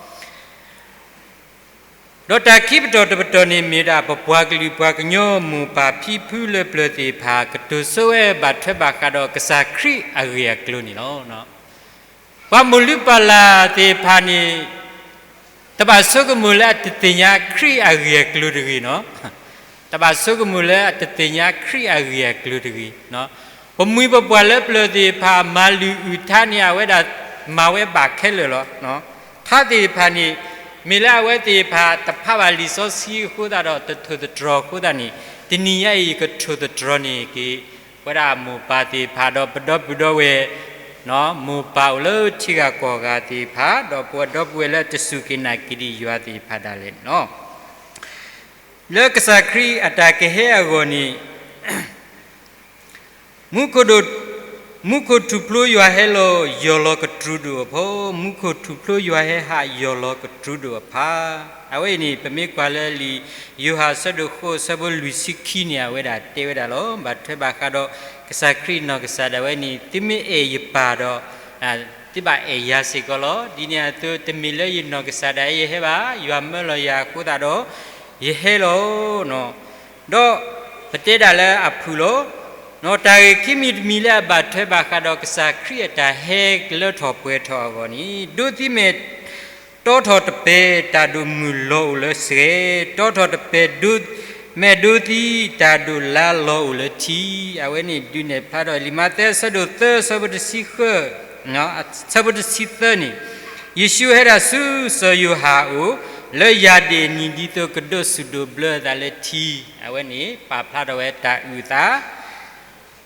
ဒီးတၢ်ခံပတီၢ်တပတီၢ်န့ၣ်မ့ၢ်ဒၣ် ပပှၤကလုာ်ပှၤကညီမိၢ်ပၢ်ဖံဖုလၢပျၢၤသ့ၣ်တဖၣ် ကတိၤဆိဝဲဘၣ်ထွဲဘၣ်ဃးဒီးကစၢ်ခရံာ်အဂ့ၢ်အကျိၤန့ၣ်လီၤ. ပှၤမိၢ်လုၢ်ပၢ်လၢ်သ့ၣ်တဖၣ်န့ၣ် တဘၣ်ဆိကမိၣ်လၢအတသ့ၣ်ညါခရံာ်အဂ့ၢ်အကျိၤတဂ့ၤနီၤ, တဘၣ်ဆိကမိၣ်လၢအတသ့ၣ်ညါခရံာ်အဂ့ၢ်အကျိၤတဂ့ၤ. ပမှံၤပပှၢ်လၢပျၢၤသ့ၣ်တဖၣ် မၤလုၢ်အုၣ်ထါန့ၣ် အဝဲဒၣ်မၤဝဲဘၣ်ခဲလၢာ်လီၤ. ထါသ့ၣ်တဖၣ်န့ၣ် မ့ၢ်လၢအဝဲသ့ၣ်တဖၣ်တဖးဘၣ်လံာ်စီဆှံအဃိသတးဒီး တထိၣ်သတြီၤအဃိသတးန့ၣ် တနံၤညါအံၤကထိၣ်သတြီၤန့ၣ်က့ၤ ပဝဲဒၣ်မိၢ်ပၢ်သ့ၣ်တဖၣ်ဒီးပဒီပုၢ်ဒီဝဲၢ်, မိၢ်ပၢ်အိၣ်လၢထံဂၤကီၢ်ဂၤသ့ၣ်တဖၣ် ဒီးပဝဲဒီပုၢ်ဝဲၢ်လၢတစူၢ်က့ၤနာ်က့ၤဒံးယွၤသ့ၣ်တဖၣ်ဒၣ်လဲာ်န့ၣ်လီၤ. လၢကစၢ်ခရံာ်အတၢ်ကဟဲအဂီၢ်န့ၣ် မူခိၣ်ဒိၣ်, မူခိၣ်ထူၣ်ဖျိယွၤဟဲလီၤ ယီၢ်လီၤကတြူဒိၣ်အဖီ, မူခိၣ်ထူၣ်ဖျိယွၤဟဲဟး ယီၢ်လီၤကတြူဒိၣ်အဖီ. အဝဲအံၤန့ၣ် ပမ့ၢ်ကွၢ်လၢလံာ်ယိၤဟၣ်အဆၢဒိၣ်ဃိးအဆၢဖိလွံၢ်ဆံခံန့ၣ် အဝဲဒၣ်တဲဝဲဒၣ်လီၤ. ဘၣ်ထွဲဘၣ်ဃးဒီးကစၢ်ခရံာ်နီၢ်ကစၢ်ဒၣ်ဝဲန့ၣ် သုမ့ၢ်အဲၣ်ယပၢ်ဒီး သုဘၣ်အဲၣ်ယၤစ့ၢ်ကီးလီၤ. ဒ်န့ၣ်အသိး တမ့ၢ်လၢယနီၢ်ကစၢ်ဒၣ်ယဟဲဘၣ်, ယွၤမၢလီၤယၤအဃိသတးဒီး ယဟဲလီၤ. ဒီးပတဲဒၣ်လၢအဖုၣ်လီၤ. တၢ်ဂ့ၢ်ခံမံၤတမံၤလၢအဘၣ်ထွဲဘၣ်ဃးဒီးကစၢ်ခရံာ်အတၢ်ဟဲကလၢထီၣ်ပှဲၤထီၣ်အဂီၢ်န့ၣ် ဒိးသံမဲာ်တီထီၣ်တပဲာ် တၢ်ဒိၣ်မုၢ်လီၤအိၣ်လၢစှဲၤ, တီထီၣ်တပဲာ်ဒိး, မဲာ်ဒိးသံတၢ်ဒိၣ်လါလီၤအိၣ်လၢထံ. အဝဲန့ၣ်ဒုးနဲၣ်ဖျါထီၣ်လံာ်မးသဲအဆၢဒိၣ်သၢ အဆၢဖိတဆံဃု, အဆၢဖိတဆံသၢန့ၣ်, ယ့ၣ်ၡူးဟဲဒၣ်ဆူစီၤယိၤဟၣ်အအိၣ် လၢယၢ်ဒ့ၣ်အနံၤ ဒ်သိးကဒိးဆူၣ်ဒိးဘျၢအသးလၢထံ. အဝဲန့ၣ်ပာ်ဖျါထီၣ်ဝဲတၢ်အုၣ်အသး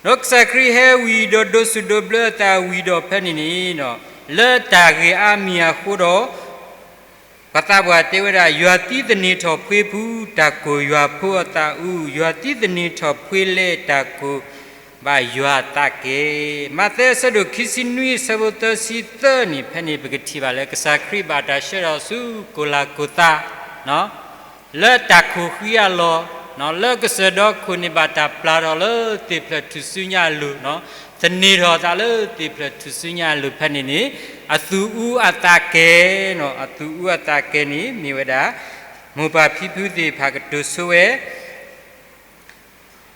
ဒီးကစၢ်ခရံာ်ဟဲဝံၤဒီးဒိးဆူၣ်ဒိးဘျၢအသးဝံၤဒီးဖဲန့ၣ်န့ၣ်, လၢတၢ်ဂ့ၢ်အါမံၤအဃိဒီး ပှၤသးပှၢ်တဲဝဲဒၣ် ယွၤသံသန့ၤထီၣ်ဖှ့ဖု တၢ်ကိၢ်ယွၤဖိအသးအုး, ယွၤသံသန့ၤထီၣ်ဖှ့လဲၣ် တၢ်ကိၢ်ဘၣ်ယွၤအသးကဲ. မးသဲအဆၢဒိၣ်ခံဆံနွံ အဆၢဖိသၢဆံသၢန့ၣ် ဖဲန့ၣ်ပကထံၣ်ဘၣ်လၢ ကစၢ်ခရံာ်ဘၣ်တၢ်ဆှၢထီၣ်ဆူကိၢ်လၤကိၢ်သး လၢတၢ်ခိၣ်ဃံအလီၢ်, လၢကစၢၢ်ဒီခိၣ်န့ၣ် ဘၣ်တၢ်ပျၢ်ထီၣ်လၢသ့ၣ်ဖျၢၣ်ထူၣ်စုညါအလိၤ, သန့ၤထီၣ်အသးလၢသ့ၣ်ဖျၢၣ်ထူၣ်စုညါအလိၤဖဲန့ၣ်န့ၣ်, အသူၣ်အူအသးကဲၤ, အသူၣ်အူအသးကဲၤန့ၣ် မ့ၢ်ဝဲဒၣ် မိၢ်ပၢ်ဖံဖုသ့ၣ်တဖၣ်ကတိၤဆိဝဲ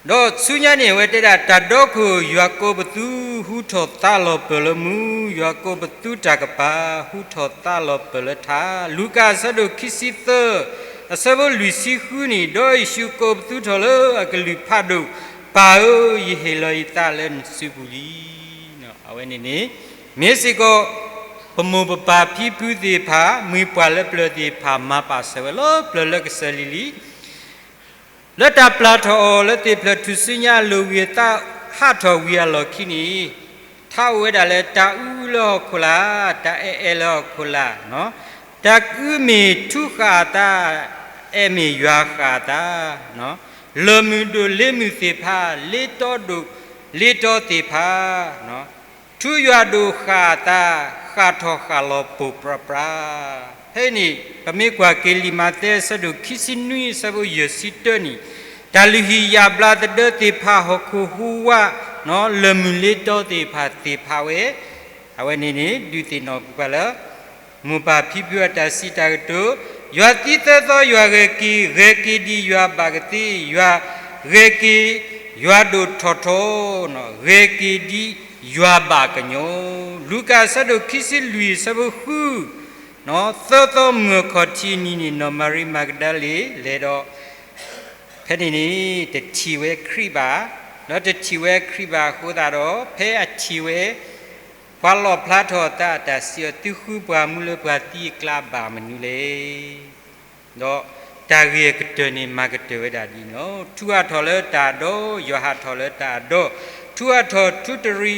ဒီးဆူညါန့ၣ် အဝဲတဲဒၣ် တၢ်ဒီခိၣ် ယွၤကိးပသူဟူထီၣ်သါလီၤပၢၢ်လၢမူ, ယွၤကိးပသူတၢ်ကပၤ ဟူထီၣ်သါလီၤပၢၢ်လၢထး. လူၤကၣ်အဆၢဒိၣ်ခံဆံသၢ အဆၢဖိလွံၢ်ဆံဃုန့ၣ်, ဒီးယ့ၣ်ၡူးကိးပသူထီၣ်လၢအကလုၢ်ဖးဒိၣ်, ပၢ်ဧၢ, ယဟ့ၣ်လီၤယသးလၢနစုပူၤလံ. အဝဲန့ၣ်န့ၣ် မ့ၢ်စ့ၢ်ကီး ပမိၢ်ပပၢ်ဖံဖုသ့ၣ်တဖၣ် မှံပှၢ်လၢပျၢၤသ့ၣ်တဖၣ် မၤပာ်စၢၤဝဲလၢပျၢၤလၢကစၢၢ်လံၤလံၤ လၢတၢ်ပျၢ်ထီၣ်အီၤလၢသ့ၣ်ဖျၢၣ်ထူၣ်စုညါအလိၤဝံၤအသးဟးထီၣ်ဝံၤအလီၢ်ခံန့ၣ်, ထးအိၣ်ဝဲဒၣ်လၢတၢ်အူလၢဟီၣ်ခိၣ်လာ်, တၢ်အဲၣ်အဲၣ်လၢဟီၣ်ခိၣ်လာ်, တၢ်အူမ့ၢ်ထူဃၣ်အသး, အဲၣ်မ့ၢ်ယွၤဃၣ်အသး, လၢၢ်မုၢ်ဒိၣ်လ့မုၢ်သ့ၣ်တဖၣ်, လ့တီဒိၣ်လ့တီသ့ၣ်တဖၣ်, ထူယွၤဒိၣ်ဃၣ်အသး, ဃၣ်ထီၣ်ဃၣ်လီၤပိၢ်ပြးပြး. ဖဲအံၤန့ၣ် ပမ့ၢ်ကွၢ်က့ၤလံာ်မးသဲအဆၢဒိၣ်ခံဆံနွံအဆၢဖိယဲၢ်ဆံတၢန့ၣ်, တၢ်လုၢ်ဟံၣ်ယာ်ဘျါသဒၢသ့ၣ်တဖၣ်, ဟီၣ်ခိၣ်ဟူးဝး, လၢၢ်မုၢ်လ့တီသ့ၣ်တဖၣ်သ့ၣ်ဖးဝဲ, အဝဲန့ၣ်န့ၣ် ဒုးသ့ၣ်နီၣ်ပှၤလၢ မိၢ်ပၢ်ဖံဖုအတၢ်စံးတၢ်ကတိၤ, ယွၤသံသၢသီယွၤဂဲၤက့ၤ, ဂဲၤက့ၤဒံးယွၤဘၣ်ကသ့, ယွၤဂဲၤက့ၤ, ယွၤဒိၣ်ထီၣ်ထီ, ဂဲၤက့ၤဒံးယွၤဘၣ်ကညီ. လူၤကၣ်အဆၢဒိၣ်ခံဆံလွံၢ်အဆၢဖိဃု, သၢသီမုၢ်ခီၣ်ထံးနံၤန့ၣ် နီၢ်မၤရံမၤကဒၤလ့ၤလဲၤဒီး ဖဲန့ၣ်န့ၣ် တထံၣ်ဝဲခရံာ်ဘၣ်, ဒီးတထံၣ်ဝဲခရံာ်ဘၣ်အဃိသတးဒီး ဖဲအထံၣ်ဝဲ ပှၤလီၣ်ဖျါထီၣ်အသးအတၢ်စံးအီၤ, သုဃုပှၤမူလၢပှၤသံအကျါဘၣ်မနုၤလဲၣ်. ဒီးတၢ်ဂ့ၢ်အကတၢၢ်န့ၣ် မၤကတၢၢ်ဝဲဒၣ်ဒ်န့ၣ်လီၤ. ထူးဟးထီၣ်လၢတၢ်ဒီ, ယွၤဟးထီၣ်လၢတၢ်အဒီ, ထူးဟးထီၣ်ထူတရံးဃီ,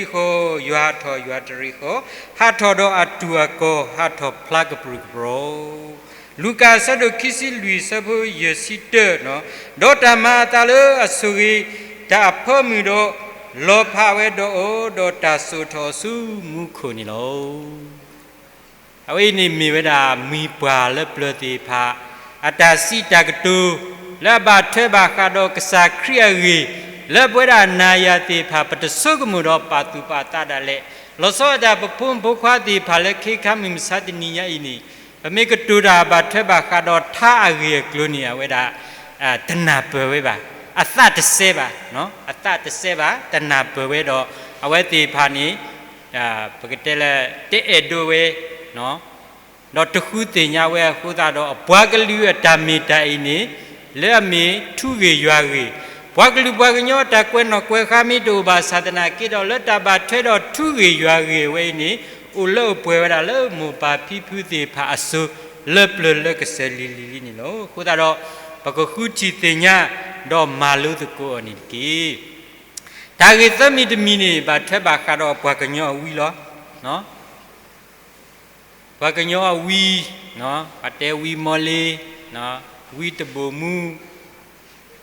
ယွၤဟးထီၣ်ယွၤတရံးဃီ, ဟးထီၣ်ဒီးအတူၢ်အကီၢ်, ဟးထီၣ်ဖျါကပြုၢ်ကပြီၤ. လူၤကၣ်အဆၢဒိၣ်ခံဆံလွံၢ်အဆၢဖိယဲၢ်ဆံတၢ, ဒီးတၢ်မၤအသးလၢအဆိၣ်ဂ့ၤတၢ်အဖၢမုၢ်ဒီး လီၤဖးဝဲဒီးအီၤ, ဒီးတၢ်စိာ်ထီၣ်အီၤဆူမူခိၣ်န့ၣ်လီၤ. အဝဲအံၤန့ၣ်မ့ၢ်ဝဲဒၣ်မံၤပှၢ်လၢပျၢၤသ့ၣ်တဖၣ် အတၢ်စံးတၢ်ကတိၤ လၢအဘၣ်ထွဲဘၣ်ဃးဒီးကစၢ်ခရံာ်အဂ့ၢ်, လၢပဝဲဒၣ်နၤယၤသ့ၣ်တဖၣ် ပတဆိကမိၣ်ဒီးပာ်သူၣ်ပာ်သးဒၣ်လဲာ်, လီၤဆီဒၣ်တၢ်ပဖိမုၣ်ဖိခွါသ့ၣ်တဖၣ်လၢခ့ခါမုၢ်မဆါတနံၤညါအံၤန့ၣ်, ပမ့ၢ်ကတိၤတၢ်ဘၣ်ထွဲဘၣ်ဃးဒီးထါအဂ့ၢ်အကျိၤန့ၣ် အဝဲဒၣ် တနၢ်ပၢၢ်ဝဲဘၣ်, အသးတစဲဘၣ်, အသးတစဲဘၣ်, တနၢ်ပၢၢ်ဝဲဒီး အဝဲသ့ၣ်တဖၣ်န့ၣ် ပကတဲလၢ တအဲၣ်ဒိးဝဲ ဒီးတဃုသ့ၣ်ညါဝဲအဃိသတးဒီး ပှၤကလုာ်အတၢ်မ့ၢ်တၢ်အံၤန့ၣ် လၢအမ့ၢ်ထူဂ့ၢ်ယွၤဂ့ၢ်, ပှၤကလုာ်ပှၤကညီအတၢ်ကွဲးနီၣ်ကွဲးဃါမ့ၢ်တအိၣ်ဘၣ်ဆၣ်သနာ်က့ဒီး လၢတၢ်ဘၣ်ထွဲဒီးထူဂ့ၢ်ယွၤဂ့ၢ်အဝဲအံၤန့ၣ် အိၣ်လၢအိၣ်ပှဲၤဝဲဒၣ်လၢမိၢ်ပၢ်ဖံဖုသ့ၣ်တဖၣ်အစိၤ လၢပျၢၤလၢကစၢၢ်လံၤလံၤလံန့ၣ်လီၤ. အဃိသတးဒီး ပကဃုထံၣ်သ့ၣ်ညါ ဒီးမၤလိသကိးအီၤန့ၣ်တက့ၢ်. တၢ်ဂ့ၢ်သၢမံၤတမံၤန့ၣ် ဘၣ်ထွဲဘၣ်ဃးဒီးပှၤကညီအဝံလီၤ. ပှၤကညီအဝံ, ပတဲဝံမီလ့, ဝံတဘိၣ်မူ,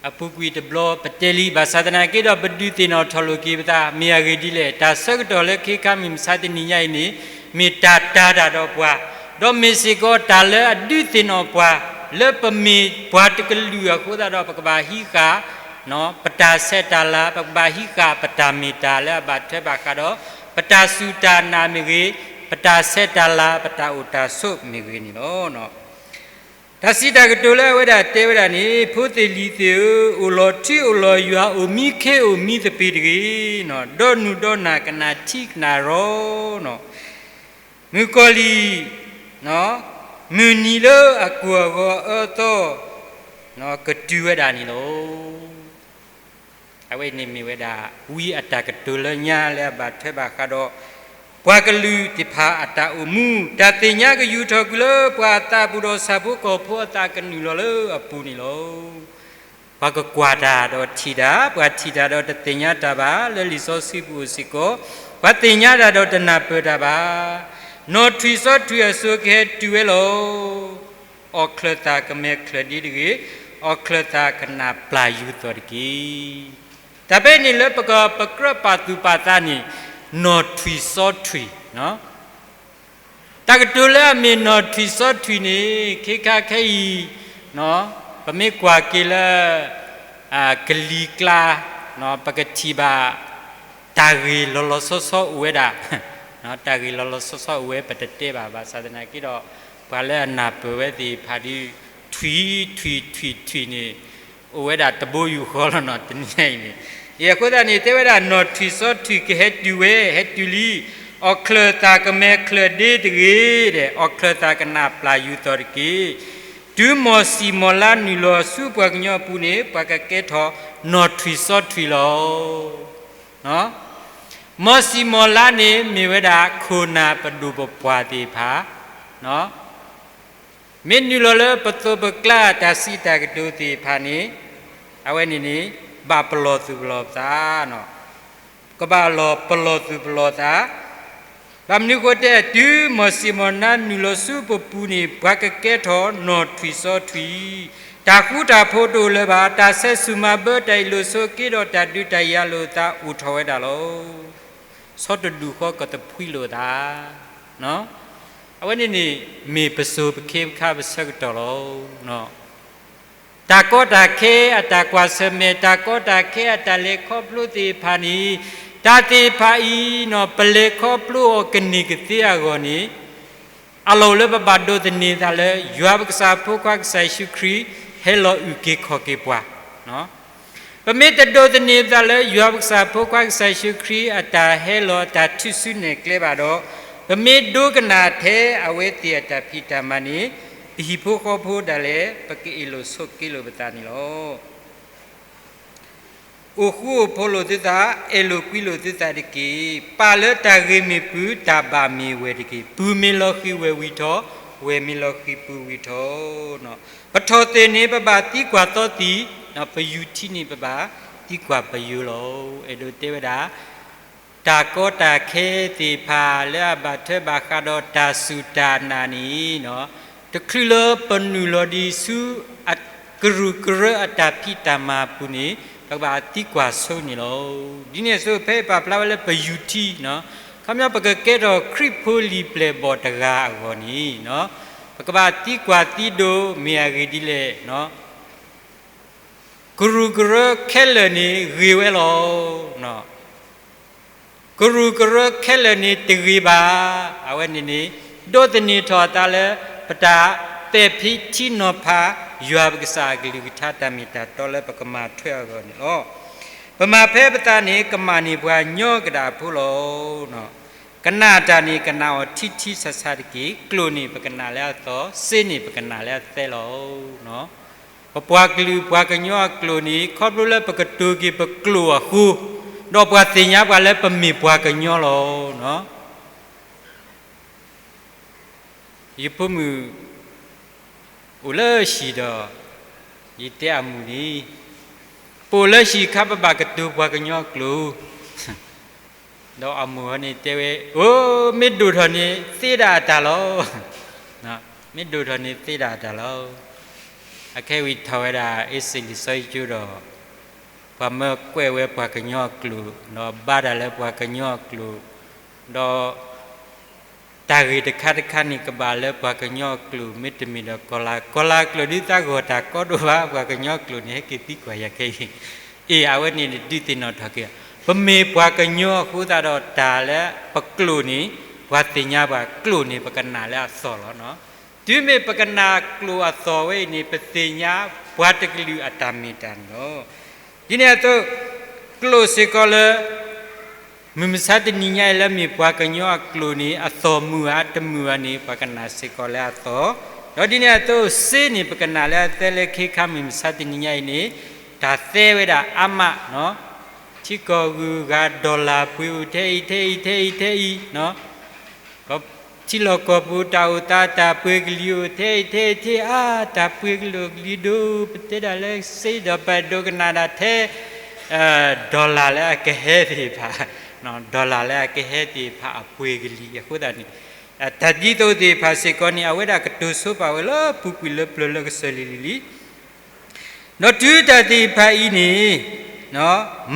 အပူၤကွံာ်တဘျီ ပတဲလံ ဘၣ်ဆၣ်သနာ်က့ဒီး ပဒုးသ့ၣ်နီၣ်ထီၣ်လိာ်က့ၤပသး မ့ၢ်အဂ့ၢ်ဒ်လဲၣ်. တၢ်ဆၢကတီၢ်လၢခ့ခါမုၢ်မဆါတနံၤညါအံၤန့ၣ် မ့ၢ်တၢ်တာ်တၢ်ဒီးပှၤ, ဒီးမ့ၢ်စ့ၢ်ကီးတၢ်လၢအဒုးသ့ၣ်နီၣ်ပှၤ လၢပမ့ၢ်ပှၤတကလုာ်အဃိသတးဒီး ပကဘၣ်ဟံးဃာ် ပတၢ်ဆဲးတၢ်လၤ, ပကဘၣ်ဟံးဃာ်ပတၢ်မ့ၢ်တၢ်လၢအဘၣ်ထွဲဘၣ်ဃးဒီး ပတၢ်စူၢ်တၢ်နာ်မ့ၢ်ဂ့ၤ, ပတၢ်ဆဲးတၢ်လၤ, ပတၢ်အိၣ်တၢ်ဆိးမ့ၢ်ဂ့ၤန့ၣ်လီၤ. တၢ်စံးတၢ်ကတိၤလၢအဝဲဒၣ်တဲဝဲဒၣ်န့ၣ်, ဖိသ့ၣ်လံၤသ့ၣ်ဧၢ, အိၣ်လီၤထူအိၣ်လီၤယွၤ အိၣ်မံခ့အိၣ်မံသပ့ၤတဂ့ၤ, ဒီးနုာ်ဒီးနၢ်ကနၣ်ထံကနၣ်ရီ, မုၣ်ကီၤလံၢ် မုၢ်နံၤလၢအကိၢ်အဂီၤအအၢအသီ ကတုၤဝဲဒၣ်န့ၣ်လီၤ. အဝဲန့ၣ်မ့ၢ်ဝဲဒၣ် ဝံအတၢ်ကတိၤလၢညါလၢအဘၣ်ထွဲဘၣ်ဃးဒီး ပှၤကလုာ်သ့ၣ်တဖၣ်အတၢ်အိၣ်မူ, တၢ်သ့ၣ်ညါကယူၤထီၣ်ကွံာ်လၢပှၤအသးပူၤဒီးဆၣ်ဖိကီၢ်ဖိအသးကနုာ်လီၤလၢအပူၤန့ၣ်လီၤ. ပှၤကကွၢ်တၢ်ဒီးထံၣ်တၢ်, ပှၤထံၣ်တၢ်ဒီးတသ့ၣ်ညါတၢ်ဘၣ်, လၢလံာ်စီဆှံပူၤအိၣ်စ့ၢ်ကီး, ပှၤသ့ၣ်ညါတၢ်ဒီးတနၢ်ပၢၢ်တၢ်ဘၣ်. နီၢ်ထွံၣ်စီထွံၣ်အစိၤကဟဲတုၤဝဲလီၤ. အီၣ်ချၢၣ်သၣ်ကမဲာ်ချၢၣ်ဒ့တဂ့ၤ, အီၣ်ချၢၣ်သၣ်ကနၣ်ပျၢ်ယူၤသီၣ်တက့ၢ်. တၢ်ဖဲန့ၣ်လၢပကပကြၢးပာ်သူၣ်ပာ်သးန့ၣ် နီၢ်ထွံၣ်စီထွံၣ် တၢ်ကတိၤလၢအမ့ၢ်နီၢ်ထွံၣ်စီထွံၣ်န့ၣ် ခ့ခါခဲအံၤ ပမ့ၢ်ကွၢ်က့ၤလၢ ကလံၤကျါ ပကထံၣ်ဘၣ် တၢ်ဂ့ၢ်လီၤလီၤဆီဆီအိၣ်ဝဲဒၣ်, တၢ်ဂ့ၢ်လီၤလီၤဆီဆီအိၣ်ဝဲ ပတတဲဘၣ် ဘၣ်ဆၣ်သနာ်က့ဒီး ပှၤလၢအနၢ်ပၢၢ်ဝဲသ့ၣ်တဖၣ်ဒီး ထွံၣ် ထွံၣ် ထွံၣ် ထွံၣ်န့ၣ် အိၣ်ဝဲဒၣ်တဘိယူၢ်ဃီလီၤနီၤ တနံၤညါအံၤန့ၣ်. အဃိသတးန့ၣ် တဲဝဲဒၣ်နီၢ်ထွံၣ်စီထွံၣ်ကဟဲတုၤဝဲ ဟဲတုၤလံ, အီၣ်ချၢၣ်သၣ်ကမဲာ်ချၢၣ်ဒ့တဂ့ၤဒီး အီၣ်ချၢၣ်သၣ်ကနၣ်ပျၢ်ယူၤသီၣ်တက့ၢ်. တုၤမီၢ်စံၣ်မီၢ်လါနုာ်လီၤဆူပှၤကညီအပူၤန့ၣ် ပှၤကကဲထီၣ်နီၢ်ထွံၣ်စီထွံၣ်လီၤ. မီၢ်စံၣ်မီၢ်လါန့ၣ် မ့ၢ်ဝဲဒၣ်ခိၣ်နၢ်ပဒိၣ်ပပှၢ်သ့ၣ်တဖၣ် မ့ၢ်နုာ်လီၤလၢပသိးပကျါတၢ်စံးတၢ်ကတိၤသ့ၣ်တဖၣ်န့ၣ် အဝဲန့ၣ်န့ၣ် ဘၣ်ပလီၢ်သူၣ်ပလီၢ်သး, ကဘၣ်လီၤပလီၢ်သူၣ်ပလီၢ်သး, ဘၣ်မနုၤဃိတဲ တုၤမ်စီၤမိၤနါနုာ်လီၤဆူပပူၤန့ၣ် ပှၤကကဲထီၣ်နီၢ်ထွံၣ်စီထွံၣ်, တၢ်ဃူတၢ်ဖိးတအိၣ်လၢၤဘၣ်, တၢ်ဆဲးဆူၣ်မၤဘၢ တၢ်အ့ၣ်လိာ်ဆိးက့ဒီးတၢ်ဒုးတၢ်ယၤလိာ်သးအိၣ်ထီၣ်ဝဲဒၣ်လီၤ. ဆီတဒူၣ်ဃီကသဖှံလိာ်သး, အဝဲန့ၣ်န့ၣ် မ့ၢ်ပစိၤပခ့ပခါပဆၢကတီၢ်လီၤ. တၢ်ကီတၢ်ခဲအတၢ်ကွၢ်ဆၢၣ်မဲာ်, တၢ်ကီတၢ်ခဲအတၢ်လဲၤခီဖျိသ့ၣ်တဖၣ်န့ၣ်, တၢ်သ့ၣ်တဖၣ်အံၤ ပလဲၤခီဖျိအီၤကန့ၢ်ကသ့အဂီၢ်န့ၣ်, အလီၢ်လၢပဘၣ်ဒိးသန့ၤသးလၢ ယွၤပကစၢ်ဖိခွါကစၢ်ယ့ၣ်ၡူးခရံာ် ဟဲလီၤအုၣ်က့ၤခီၣ်က့ၤပှၤ ပမ့ၢ်တဒိးသန့ၤသးလၢ ယွၤပကစၢ်ဖိခွါကစၢ်ယ့ၣ်ၡူးခရံာ် အတၢ်ဟဲလီၤအတၢ်ထုးစုနဲၣ်ကျဲဘၣ်ဒီး, ပမ့ၢ်ဒိကနၣ်ထဲအဝဲသ့ၣ်အတၢ်ဖံးတၢ်မၤန့ၣ်, ပဟံၣ်ဖိဃီဖိဒၣ်လဲာ် ပကအ့ၣ်လိာ်ဆိးက့လိာ်ပသးန့ၣ်လီၤ. အိၣ်ဃူအိၣ်ဖိးလိာ်သုသး, အဲၣ်လိာ်ကွံလိာ်သုသးတက့ၢ်. ပာ်လၢတၢ်ဂ့ၤမ့ၢ်ပူၤ, တၢ်ဘၣ်မ့ၢ်ဝဲၢ်တက့ၢ်. ပူၤမ့ၢ်လီၤဃံၤဝဲၢ်ဝံၤထီၣ်, ဝဲၢ်မ့ၢ်လီၤဃံၤပူၤဝံၤထီၣ်, ပထီၣ်သ့ၣ်န့ၣ် ပဘၣ်သံကွၢ်သီသံ, ပယူၤထံန့ၣ် ပဘၣ်သံကွၢ်ပယိၤလီၤ. အဲၣ်ဒိးတဲဝဲဒၣ် တၢ်ကီတၢ်ခဲသ့ၣ်တဖၣ်လၢအဘၣ်ထွဲဘၣ်ဃးဒီးတၢ်စူၢ်တၢ်နာ်န့ၣ်, တချုးလၢပနုာ်လီၤဒံးဆူ ကရူၢ်ကရၢအတၢ်ဖံးတၢ်မၤအပူၤန့ၣ်, ပကဘၣ်သံကွၢ်ဆိန့ၣ်လီၤ. ဒ်န့ၣ်အသိး ဖဲအံၤပာ်ဖျါဝဲလၢပယူၤထံ, ခီပညီပကကဲထီၣ်ခရံာ်ဖိလံာ်ပျဲၢ်ဘီၣ်တဂၤအဂီၢ်န့ၣ်, ပကဘၣ်သံကွၢ်သံဒိးမ့ၢ်အဂ့ၢ်ဒ်လဲၣ်. ကရူၢ်ကရၢခဲလၢာ်န့ၣ်ဂ့ၤဝဲလီၤ. ကရူၢ်ကရၢခဲလၢာ်န့ၣ်တဂ့ၤဘၣ်. အဝဲန့ၣ်န့ၣ် ဒိးသန့ၤထီၣ်အသးလၢ ပတၢ်ပဲာ်ဖံးထံနီၤဖး ယွၤပကစၢ်အကလုၢ်ကထါတၢ်မ့ၢ်တၢ်တီလၢပကမၤထွဲအဂီၢ်န့ၣ်လီၤ. ပမၤဖဲပသးန့ၣ် ကမၣ်န့ၢ်ပှၤညီကဒၣ်ဖိလီၤ. ကနၣ်တၢ်န့ၣ် ကနၣ်အီၤထံထံဆးဆးတက့ၢ်. ကျိာ်န့ၣ် ပကနၣ်လၢအသီ, စ့န့ၣ် ပကနၣ်လၢအသဲလီၤ. ပပှၤကလုာ်ပှၤကညီအကျိာ်န့ၣ် ခီဖျိလၢပကတိၤက့ၤပကျိာ်အဃိ, ဒီးပှၤသ့ၣ်ညါပှၤလၢပမ့ၢ်ပှၤကညီလီၤ. ယဖိမုၣ်အိၣ်လၢဟံၣ်ဒီး ယတဲအမူၢ်န့ၣ်, ပအိၣ်လၢဟံၣ်အခါ ပဘၣ်ကတိၤပှၤကညီအကျိာ် ဒီးအမိၢ်န့ၣ်တဲဝဲ, အိ, မ့ၢ်ဒိၣ်ထီၣ်န့ၣ်သ့ဒၣ်အတၢ်လီၤ. မ့ၢ်ဒိၣ်ထီၣ်န့ၣ်သ့ဒၣ်အတၢ်လီၤ. အခဲအံၤထီၣ်ဝဲဒၣ် အ့စ့ၣ်လံာ်စီဆှံကၠိဒီး, ပှၤမၢကွဲးဝဲပှၤကညီအကျိာ်, ဒီးဘါတၢ်လၢပှၤကညီအကျိာ်, ဒီး တၢ်ဂ့ၢ်တခါတခါန့ၣ် ကဘၣ်လၢပှၤကညီအကျိာ် မ့တမ့ၢ်ဒီးကီၤလၤ, ကီၤလၤအကျိာ်ဒုးသးဂီၤတၢ်ကီဒိၣ်ဘၣ်, ပှၤကညီအကျိာ်န့ၣ် ဟဲက့ၤသံကွၢ်ယၤခဲအံၤ. အ့ၣ်, အဝဲန့ၣ်ဒုးသ့ၣ်နီၣ်ထီၣ်က့ၤ, ပမ့ၢ်ပှၤကညီအဃိသတးဒီး တၢ်လၢပကျိာ်န့ၣ်, ပှၤသ့ၣ်ညါပှၤကျိာ်န့ၣ် ပကနၣ်လၢအသီၣ်လီၤ. တုၤမ့ၢ်ပကနၣ်ကျိာ်အသီၣ်ဝဲအံၤန့ၣ် ပသ့ၣ်ညါပှၤတကလုာ်အတၢ်မ့ၢ်တၢ်န့ၣ်လီၤ. ဒ်န့ၣ်အသိး, ကျိာ်စ့ၢ်ကီးလၢ မုၢ်မဆါတနံၤညါအံၤလၢမ့ၢ်ပှၤကညီအကျိာ်န့ၣ် အသီၣ်မုာ်ဧါတမုာ်ဧါန့ၣ် ပှၤကနၣ်စ့ၢ်ကီးလၢအသီၣ်, ဒီးဒ်န့ၣ်အသိးစ့န့ၣ် ပကနၣ်လၢအသဲလၢခံခါမုၢ်မဆါတနံၤညါအံၤန့ၣ်, တၢ်သဲဝဲဒၣ်အါမး, ထံကီၢ်ဂုၤဂၤ dollar ပှ့ၤအိၣ်ထဲအံၤထဲအံၤထဲအံၤထဲအံၤ, ထံလီၢ်ကီၢ်ပူၤတၢ်အိၣ်သးတၢ်ပှ့ၤကလံၤအိၣ်ထဲအံၤထဲအံၤထဲအါ, တၢ်ပှ့ၤကလံၤအိၣ်ကလံၤဒိၣ် ပတဲဒၣ်လၢစ့ဒီးပဒိကနၣ်ဒၣ်ထဲ dollar လၢအကဟဲသ့ၣ်တဖၣ်, dollar လၢအကဟဲသ့ၣ်တဖၣ်အပှ့ၤကလံၤအဃိသတးန့ၣ်, တၢ်ဒ်သိးသ့ၣ်တဖၣ်စ့ၢ်ကီးန့ၣ် အဝဲဒၣ်ကတိၤဆိပာ်ဝဲလၢပူၤကွံာ်လၢပျၢၤလၢကစၢၢ်လံၤလံၤလံၤ ဒီးတုၤတၢ်သ့ၣ်တဖၣ်အံၤန့ၣ်,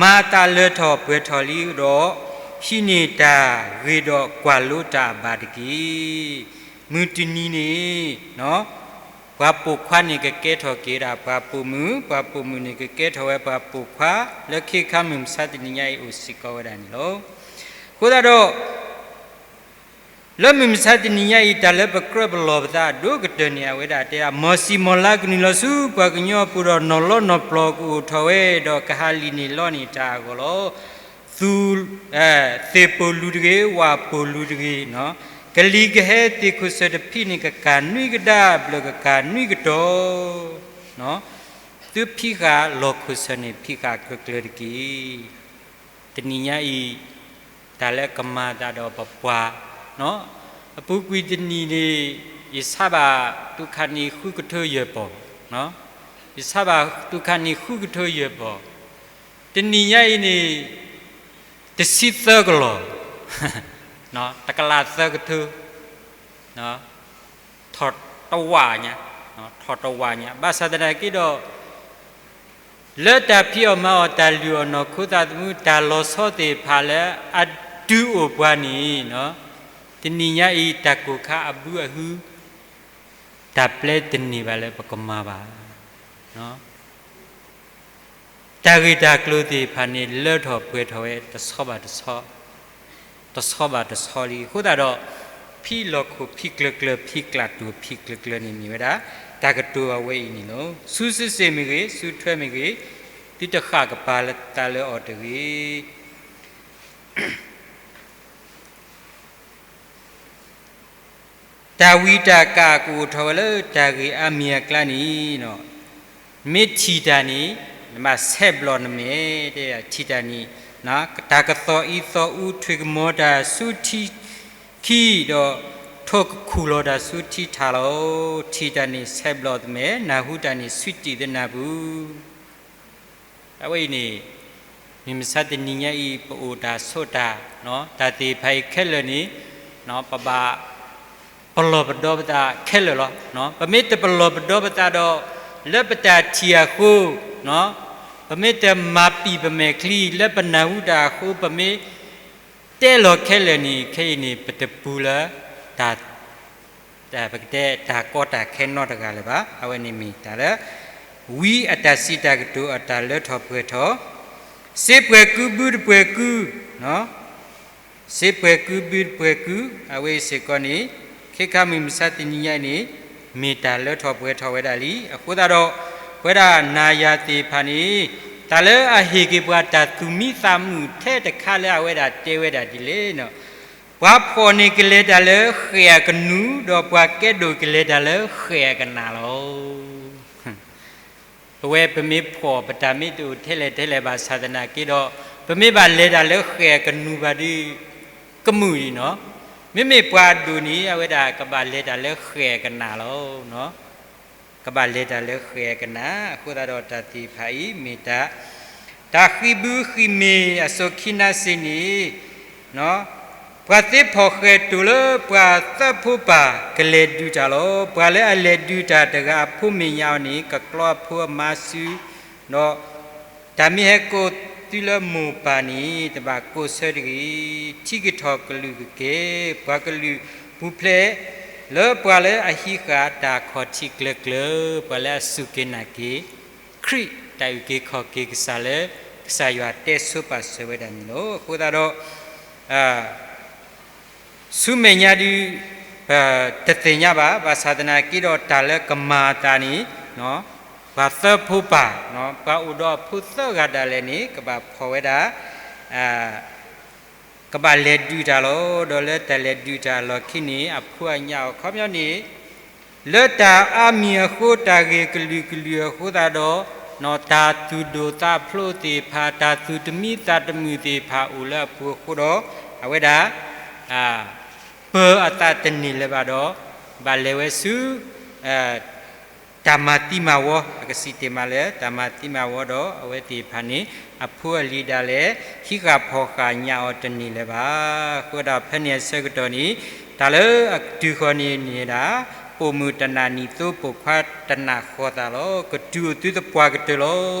မၤအသးလၢာ်ထီၣ်ပှဲၤထီၣ်လံဒီး, ဟံးန့ၢ်တၢ်ဂ့ၤဒီးကွၢ်လိတၢ်အဘၣ်တက့ၢ်. မုၢ်တနံၤန့ၣ်, ပှၤပိာ်ခွါန့ၣ်ကကဲထီၣ်က့ၤဝဲဒၣ်ပှၤပိာ်မုၣ်, ပှၤပိာ်မုၣ်န့ၣ်ကကဲထီၣ်ဝဲပှၤပိာ်ခွါ, လၢခံခါမုၢ်မဆါတနံၤညါအံၤအိၣ်စ့ၢ်ကီးဝဲဒၣ်န့ၣ်လီၤ. အဃိသတးဒီး လၢမုၢ်မဆါတနံၤညါအံၤ တၢ်လၢပကြၢးပလီၢ်ပသးအဒိၣ်ကတၢၢ်န့ၣ် အဝဲဒၣ်တဲဒၣ် မ်စံၣ်မီၤလါကနုာ်လီၤဆူပှၤကညီအပူၤဒီးနီၢ်လီနီၢ်ပျီၤကအိၣ်ထီၣ်ဝဲဒီးကဟးလံာ်န့ၢ်လီန့ၢ်တၢ်အဂီၢ်လီၤ. သူ, သ့ၣ်ပိာ်လူၤတဂ့ၤ, ဝၣ်ပိာ်လူၤတဂ့ၤ, ကလံၤကဟဲသ့ၣ်ခိၣ်ဆၢၣ်တဖံးန့ၣ် ကကၢ်နွံကဒါဘျၢၣ်ကကၢ်နွံကတီၤ, သုဖံးဃာ်လီၢ်ခိၣ်ဆၢၣ်န့ၣ် ဖံးဃာ်ကျၢၤကျၢၤတက့ၢ်. တနံၤညါအံၤ, တၢ်လၢကမၤသးဒီးပပှၤ, အပူၤကွံာ်တနံၤန့ၣ်, ယဆါဘၣ်သုးခါနံၤဃုကထိယဲၢ်ပီၢ်, ယဆါဘၣ်တူၢ်ခါနံၣ်ဃုကထိယဲၢ်ပီၢ်, တနံၤညါအံၤန့ၣ် တဆံသၢကလီၢ်, တကလးသၢကထိ, ထီၣ်တဝာ်ညါ, ထီၣ်တဝာ်ညါ ဘၣ်ဆၣ်သနာ်က့ဒီး လၢတၢ်ဖံးအီၣ်မၤအီၣ် တၢ်လုၢ်အီၣ်နီၢ်ခိသးသမူ တၢ်လီၤဆီသ့ၣ်တဖၣ်လၢအဒုးအိၣ်ပှၤန့ၣ်, တနံၤညါအံၤ တၢ်ကိၢ်ခါအဘုအဟု တၢ်ပျဲတန့ၢ်ဘၣ်လၢပကမၤဘၣ်. တၢ်ဂ့ၢ်တၢ်ကျိၤသ့ၣ်တဖၣ်န့ၣ် လၢထီၣ်ပှဲၤထီၣ်ဝဲ တဆီဘၣ်တဆီ, တဆီဘၣ်တဆီလံ. အဃိသတးဒီး ဖံလီၢ်ခိၣ်ဖံးကျၢၤကျၢၤ ဖံးကျးတူာ်ဖံးကျၢၤကျၢၤန့ၣ် မ့ၢ်ဝဲဒၣ် တၢ်ကတိၤအဝဲအံၤန့ၣ်လီၤ. ဆူစ့ၣ်စ့ၣ်မ့ၢ်ဂ့ၤ, ဆူထွဲမ့ၢ်ဂ့ၤ, သုတဃၣ်ကပၤသးလၢအီၤတဂ့ၤ. တၢ်ဝံတၢ်ကၣ်ကအိၣ်ထီၣ်ဝဲလၢတၢ်ဂ့ၢ်အါမံၤအကျါန့ၣ်, မ့ၢ်ထံၣ်တၢ်န့ၣ် နဘၣ်ဆဲးဘျီၣ်နမဲာ်, တဲထံၣ်တၢ်န့ၣ်, တၢ်ကသီၣ်အံၤသီၣ်အူ ထွံၣ်ကမီၤတၢ်ဆူထံခံ, ဒီးထိၣ်ကခူၣ်လီၤတၢ်ဆူထံထးလီၤ. ထံၣ်တၢ်န့ၣ်ဆဲးဘျီၣ်သမဲာ်, နၢ်ဟူတၢ်န့ၣ်ဆူတံၢ်သနၢ်ပူၤ. အဝဲအံၤန့ၣ် မ့ၢ်မဆါတနံၤညါအံၤ ပအိၣ်တၢ်ဆိးတၢ်, တၢ်သ့ၣ်တဖၣ်အံၤခဲလၢာ်န့ၣ်, ပဘၣ်ပလီၢ်ပဒီပသးခဲလၢာ်လီၤ. ပမ့ၢ်တပလီၢ်ပဒီပသးဒီး လၢပတၢ်ထံၣ်အဃိ, ပမ့ၢ်တမၤပံာ်ပမဲာ်ချံ လၢပနၢ်ဟူတၢ်အဃိ ပမ့ၢ်တဲလီၤခဲလၢာ်န့ၣ် ခဲအံၤန့ၣ် ပတပူၤလၢ တၢ် ပကတဲတၢ်ကီတၢ်ခဲနီတဂၤလၢၤဘၣ်. အဝဲန့ၣ်မ့ၢ်တၢ်လၢ ဝံအတၢ်စံးတၢ်ကတိၤအတၢ်လၢထီၣ်ပှဲၤထီၣ်, စ့ပှဲၤကုဘုတပှဲၤကု, စ့ပှဲၤကုဘုတပှဲၤကု, အဝဲအံၤစ့ၢ်ကီးန့ၣ် ခဲခါမုၢ်မဆါတနံၤညါအံၤန့ၣ် မ့ၢ်တၢ်လၢထီၣ်ပှဲၤထီၣ်ဝဲဒၣ်လံ. အဃိသတးဒီး ပဝဲဒၣ်နၤယၤသ့ၣ်တဖၣ်န့ၣ် တၢ်လၢအဟ့ၣ်က့ၤပှၤတၢ်သူၣ်မံသးမုာ်ထဲတခါလၢအဝဲဒၣ်တဲဝဲဒၣ်ဒ်လဲၣ်န့ၣ်, ပှၤဖှီၣ်န့ၣ်ကလဲၤတၢ်လၢဃဲၣ်အကနူၤ, ဒီးပှၤကဲဒိၣ်ကလဲၤတၢ်လၢဃဲၣ်အကနၣ်လီၤ. ပဝဲပမ့ၢ်ဖှီၣ် ပတၢ်မ့ၢ်တအိၣ်ထဲလဲၣ်ထဲလဲၣ်ဘၣ်ဆၣ်သနာ်က့ဒီး ပမ့ၢ်ဘၣ်လဲၤတၢ်လၢဃဲၣ်အကနူၤဘၣ်ဒီး ကမုာ်န့ၣ်နီၤ. မ့မ့ၢ်ပှၤဒိၣ်န့ၣ် အဝဲဒၣ်ကဘၣ်လဲၤတၢ်လၢဃဲၣ်အကနၣ်လီၤ. ကဘၣ်လဲၤတၢ်လၢဃဲၣ်အကနၣ်. အဃိသတးဒီးတၢ်သ့ၣ်တဖၣ်အံၤ မ့ၢ်တၢ် တၢ်ဃံးဘုဃံးမ့ၢ်အစိၤခံနါစ့ၢ်န့ၣ် ပှၤသ့ဖှီၣ်ဃဲၣ်တိၢ်လၢပှၤသၢဖိပၢ် ကလဲၤဒုးတၢ်လီၤ. ပှၤလၢအလဲၤဒုးတၢ်တဂၤအဖိမ့ၢ်ညါအီၤန့ၣ် ကကျီအဖိအမါစု, ဒီး တၢ်မ့ၢ်ဟဲကိးသုလၢမိၢ်ပၢ်န့ၣ် တဘၣ်ကိးဆၢတဂ့ၤ. ထံကထီၣ်ကလုာ်ကကဲ ပှၤကလုာ်ပူၤဖျဲး လၢပှၤလၢအဟံးဃာ်တၢ်ခီၣ်ထံးကျၢၤကျၢၤ, ပှၤလၢအစူၢ်က့ၤနာ်က့ၤ ခရံာ်တၢ်အုၣ်က့ၤခီၣ်က့ၤကစၢ်လၢ ကစၢ်ယွၤတဲဆိပာ်စၢၤဝဲဒၣ်န့ၣ်လီၤ. အဃိသတးဒီး ဆူမဲာ်ညါဒုး တသ့ၣ်ညါဘၣ်, ဘၣ်ဆၣ်သနာ်က့ဒီးတၢ်လၢကမၤအသးန့ၣ် ပှၤသၢဖိပၢ်, ပှၤအိၣ်ဒီးအဖိသၢဂၤဒၣ်လဲာ်န့ၣ် ကဘၣ်ဖှီၣ်ဝဲဒၣ် ကဘၣ်လဲၤဒုးတၢ်လီၤ. ဒီးလၢတၢ်လဲၤဒုးတၢ်အလီၢ်ခံန့ၣ် အဖိအညၣ်အီၤခီပညီန့ၣ် လၢတၢ်အါမံၤအဃိ တၢ်ဂ့ၢ်ကလုာ်ကလုာ်အဃိသတးဒီး တၢ်သူၣ်ဒိၣ်သးဖျိးသ့ၣ်တဖၣ် တၢ်သူၣ်တမံသးတမုာ်သ့ၣ်တဖၣ်အိၣ်လၢအပူၤအဃိဒီး အဝဲဒၣ် ပၢၤအသးတန့ၢ်လၢၤဘၣ်ဒီး ဘၣ်လဲၤဝဲဆူ တၢ်မၤသံမၤဝီ, ပကစံးတ့ၢ်မးလၢ တၢ်မၤသံမၤဝီဒီး အဝဲသ့ၣ်တဖၣ်န့ၣ် အဖိအလံၤဒၣ်လဲာ် ဟံးဃာ်ဖီၣ်ဃာ်ညၣ်အီၤတန့ၢ်လၢၤဘၣ်. အဃိဒီးဖဲန့ၣ်အဆၢကတီၢ်န့ၣ် တၢ်လၢအကတုၤဃီၤန့ၣ်န့ၣ်ဒၣ် ပိာ်မုၣ်တနာ်နံၣ်သိ ပိာ်ခွါတနာ်ဃီၤသးလီၤ. ကတုၤအိၣ်သုသပှၢ်ကတၢၢ်လီ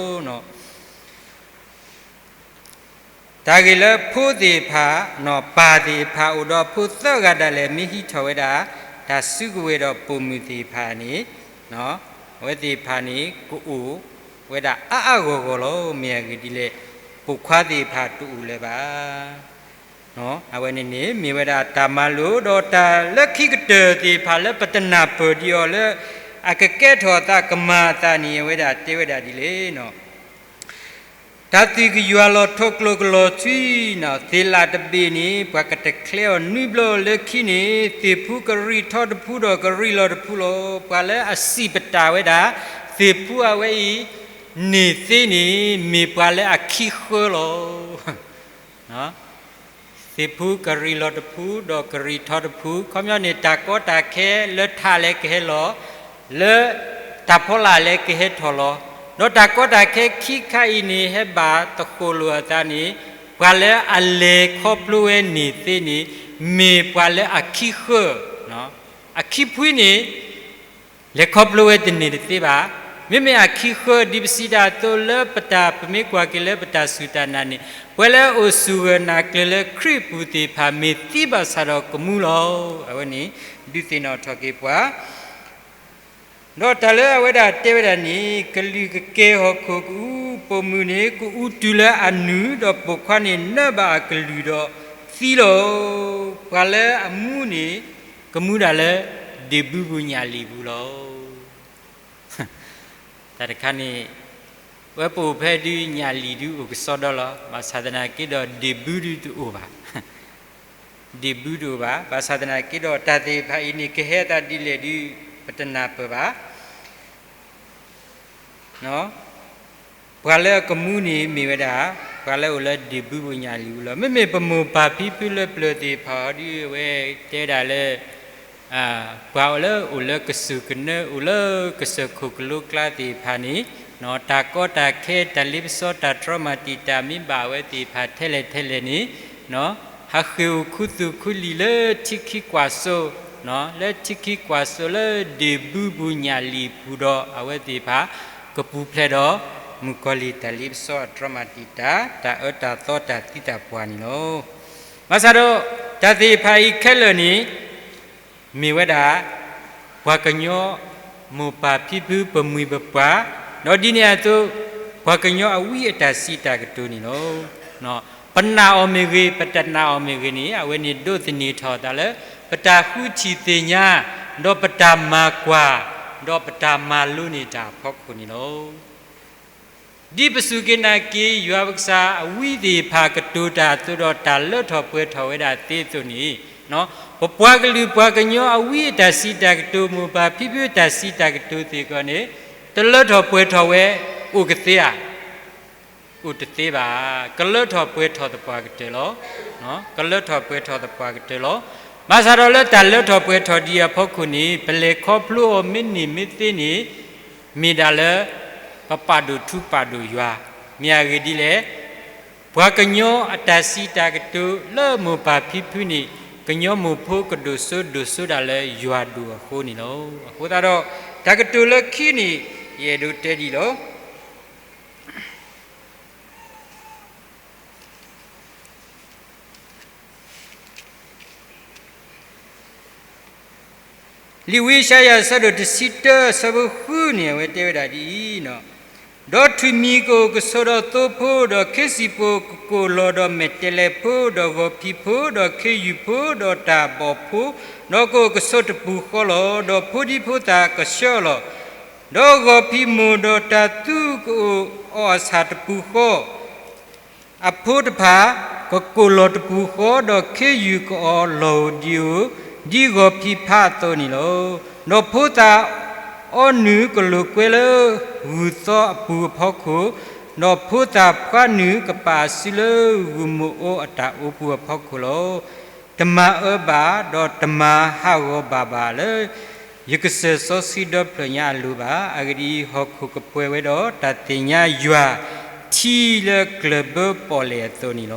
ၤ. တၢ်ဂ့ၢ်လၢဖိသ့ၣ်တဖၣ်, ပၢ်သ့ၣ်တဖၣ် အိၣ်ဒီးဖိသၢဂၤဒၣ်လဲာ် မ့ၢ်ဟံးထီၣ်ဝဲဒၣ် တၢ်စုကဝဲၤဒီးပိာ်မုၣ်သ့ၣ်တဖၣ်န့ၣ်, အဝဲသ့ၣ်တဖၣ်န့ၣ် ကအိၣ်ဝဲဒၣ်အါအါဂီၢ်ဂီၢ်လီၤ. မ့ၢ်အဂ့ၢ်ဒ်လဲၣ်, ပိာ်ခွါသ့ၣ်တဖၣ်တအိၣ်လၢၤဘၣ်. အဝဲန့ၣ်န့ၣ် မ့ၢ်ဝဲဒၣ်တၢ်မၤလိာ်ဒီးတၢ်လၢခံကတၢၢ်သ့ၣ်တဖၣ်လၢပတနၢ်ပၢၢ်ဒံးအီၤလၢ အကကဲထီၣ်အသးကမၤအသးန့ၣ် အဝဲဒၣ်တဲဝဲဒၣ်ဒ်လဲၣ်န့ၣ် တၢ်သ့ၣ်ကယွၤလီၤထီကျိၤကလီၤထွံ သ့ၣ်လးတဘ့ၣ်န့ၣ် ပှၤကတချဲအီၤနွံဘျီလၢခံန့ၣ် သ့ၣ်ဖူကရံၣ်ထီၣ်တဖူဒီးကရံၣ်လီၤတဖူလီၤ. ပှၤလၢအစံးပတၢ်ဝဲဒၣ် သ့ၣ်ဖူအဝဲအံၤ န့ၢ်သ့န့ၣ် မ့ၢ်ပှၤလၢအခံဃၢလီၤ. သ့ၣ်ဖူကရံၣ်လီၤတဖူ ဒီးကရံၣ်ထီၣ်တဖူ ခီပညီန့ၣ် တၢ်ကီတၢ်ခဲလၢထးလဲၣ်ကဟဲလီၤ လၢ တၢ်ဖီလာ်လၢကဟဲထီၣ်လီၤ. ဒီးတၢ်ကီတၢ်ခဲခံခါအံၤန့ၣ် ဟဲဘၣ်သဃိၣ်လိာ်အသးန့ၣ် ပှၤလၢအလဲၤခီဖျိဝဲန့ၣ်သ့န့ၣ် မ့ၢ်ပှၤလၢအခံဃၢ, အခံဖှံန့ၣ် လဲၤခီဖျိဝဲတန့ၢ်တသ့ဘၣ်. မ့မ့ၢ်အခံဃၢ ဒ်ပစံးတၢ်အသိးလၢပတၢ် ပမ့ၢ်ကွၢ်က့ၤလၢပတၢ်စူၢ်တၢ်နာ်န့ၣ် ပှၤလၢအအိၣ်ဆူၣ်ဂၢၢ်နာ်ကျၢၤလၢခရံာ်ပူၤသ့ၣ်တဖၣ် မ့ၢ်သံဘၣ်ဆၣ်ဒီးကမူလီၤ. အဝဲန့ၣ် ဒုးသ့ၣ်နီၣ်ထီၣ်က့ၤပှၤ ဒီးတၢ်လၢအဝဲဒၣ်တဲဝဲဒၣ်န့ၣ် ကလုာ်ကကဲဟီၣ်ခိၣ်ကအူ, ပိာ်မုၣ်န့ၣ်ကအူတုၤလၢအနုာ်, ဒီးပိာ်ခွါန့ၣ်နၢဘၣ်အကလုၢ်ဒီးသံလီၤ. ပှၤလၢအမူန့ၣ် ကမူဒၣ်လၢဒ့ၣ်ဘုပူၤညၣ်လံာ်ပူၤလီၤ. တၢ်တခါန့ၣ် ဝဲပအိၣ်ဖဲဒုးညၣ်လံာ်ဒုးအိၣ်ကစီဒီလီၤ. ဘၣ်ဆၣ်သနာ်က့ဒီးဒ့ၣ်ဘုဒုးတအိၣ်ဘၣ် ဒ့ၣ်ဘုတအိၣ်ဘၣ်. ဘၣ်ဆၣ်သနာ်က့ဒီးတၢ်သ့ၣ်တဖၣ်အံၤန့ၣ် ကဟဲအသးဒ်လဲၣ်ဒုး ပတနၢ်ပၢၢ်ဘၣ်. ပှၤလၢအကမူန့ၣ်မ့ၢ်ဝဲဒၣ် ပှၤလၢအိၣ်လၢဒ့ၣ်ဘုပူၤညၣ်လံာ်ပူၤလီၤ. မ့မ့ၢ်ပမိၢ်ပၢ်ဖံဖုလၢပျၢၤသ့ၣ်တဖၣ်ဒီး အဝဲတဲဝဲဒၣ်လၢ ပှၤအိၣ်လၢ အိၣ်လၢကစူၢ်ကနၢ အိၣ်လၢကစၢၢ်ခိၣ်ကလိကျါသ့ၣ်တဖၣ်န့ၣ် တၢ်ကီတၢ်ခဲ တၢ်လ့ပစီ တၢ်တြီမၤတံာ်တာ် မ့ၢ်ဘၣ်ဝဲသ့ၣ်တဖၣ်ထဲလဲၣ်ထဲလဲၣ်န့ၣ် ဟးဃ့ၢ်အိၣ်ခူသူၣ်ခူလံာ်လၢထံခံကွၢ်စိ လၢထံခံကွၢ်စိလၢဒ့ၣ်ဘုပူၤညၣ်လံာ်ပူၤဒီး အဝဲသ့ၣ်တဖၣ် ကပူၤဖျဲးဒီး မုၣ်ကီၤလံၢ်တၢ်လ့ပစီ အတြီမၤတံာ်တာ် တၢ်အၢတၢ်သီ တၢ်သံတၢ်ပှၢ်န့ၣ်လီၤ. ဘၣ်ဆၣ်ဒီး တၢ်သ့ၣ်တဖၣ်အံၤခဲလၢာ်န့ၣ် မ့ၢ်ဝဲဒၣ် ပှၤကညီ မိၢ်ပၢ်ဖံဖု ပမှံၤပပှၢ်, ဒီးဒ်န့ၣ်အသိး ပှၤကညီအဝံအတၢ်စံးတၢ်ကတိၤန့ၣ်လီၤ. ပနာ်အီၤမ့ၢ်ဂ့ၤ ပတနာ်အီၤမ့ၢ်ဂ့ၤန့ၣ် အဝဲန့ၣ်ဒိးသန့ၤထီၣ်အသးလၢ ပတၢ်ဃုထံၣ်သ့ၣ်ညါ ဒီးပတၢ်မၤကွၢ် ဒီးပတၢ်မၤလိန့ၢ်တၢ်အဖီခိၣ်န့ၣ်လီၤ. ဒ်ပစူၢ်က့ၤနာ်က့ၤ ယွၤပကစၢ်အဝံသ့ၣ်တဖၣ်ကတိၤတၢ်အသိးဒီး တၢ်လၢထီၣ်ပှဲၤထီၣ်ဝဲဒၣ်သ့အသိးန့ၣ်, ပပှၤကလုာ်ပှၤကညီအဝံအတၢ်စံးတၢ်ကတိၤ မိၢ်ပၢ်ဖံဖုအတၢ်စံးတၢ်ကတိၤသ့ၣ်တဖၣ်န့ၣ် တလၢထီၣ်ပှဲၤထီၣ်ဝဲ အိၣ်ကသ့ဧါ. အိၣ်တသ့ဘၣ်. ကလၢထီၣ်ပှဲၤထီၣ်သပှၢ်ကတၢၢ်လီၤ. ကလၢထီၣ်ပှဲၤထီၣ်သပှၢ်ကတၢၢ်လီၤ. ဘၣ်ဆၣ်ဒီးလၢတၢ်လၢထီၣ်ပှဲၤထီၣ်ဒံးအဖီခိၣ်န့ၣ် ပလဲၤခီဖျိအီၤမ့ၢ်န့ၢ်မ့ၢ်သ့န့ၣ် မ့ၢ်ဒၣ်လၢ ပပာ်ဒိၣ်ထူပာ်ဒိၣ်ယွၤ, မ့ၢ်အဂ့ၢ်ဒ်လဲၣ်, ပှၤကညီအတၢ်စံးတၢ်ကတိၤလၢမိၢ်ပၢ်ဖံဖုန့ၣ် ကညီမိၢ်ဖိကဒိၣ်စိဒိၣ်စိဒၣ်လၢယွၤဒိၣ်အဃိန့ၣ်လီၤ. အဃိသတးဒီး တၢ်ကတိၤလၢခံန့ၣ် ယအဲၣ်ဒိးတဲဒ်လီၤ. လံာ်ဝံယၡါယၤ အဆၢဒိၣ်တဆံတၢ အဆၢဖိဃုန့ၣ် အဝဲတဲဝဲဒၣ်ဒ်အံၤ, ဒီးထွံၣ်မံၤကအိၣ်ကဆိးဒီးသိဖိ, ဒီးခ့စံၣ်ပိၤကကိၢ်လီၤဒီးမဲာ်တဲးလဲးဖိ, ဒီးဂီၤဖံးဖိ, ဒီးခ့ယုၢ်ဖိဒီးတၢ်ဘီၣ်ဖိ, ဒီးကအိၣ်ကဆိးတပူၤဃီလီၤ. ဒီးဖိဒံဖိသၣ်ကဆှၢအီၤလီၤ. ဒီးဂီၤဖံးမိၢ်ဒီးတၢ်သူကအိၣ်အီၣ်အဆၣ်တပူၤဃီ အဖိတဖၣ် ကကိၢ်လီၤတပူၤဃီ, ဒီးခ့ယုၢ်ကအီၣ်လီၢ်ဧိၤဒံးဧိၤ, ဒ်ဂီၤဖံးဖးအသိးန့ၣ်လီၤ. ဒီးဖိသၣ်အီနုၢ်ကလိာ်ကွဲလၢဂုၢ်သီအပူၤအဖီခိၣ်, ဒီးဖိသၣ်ဖှါနုာ်ကပာ်အစုလၢဂုၢ်မိၢ်အိအတၢ်အိပူၤအဖီခိၣ်လီၤ. တမၤအၢဘၣ်, ဒီးတမၤဟးဂီၤဘၣ်ဘၣ်လၢ ယကစၢၢ်စီဆှံဒီဖျၢၣ်ညါအလိၤဘၣ်. အဂ့ၢ်ဒ်အံၤ, ဟီၣ်ခိၣ်ကပှဲၤဝဲဒီးတၢ်သ့ၣ်ညါယွၤ ထံလၢကျၢၢ်ဘၢပီၣ်လဲၣ်အသိးန့ၣ်လီၤ.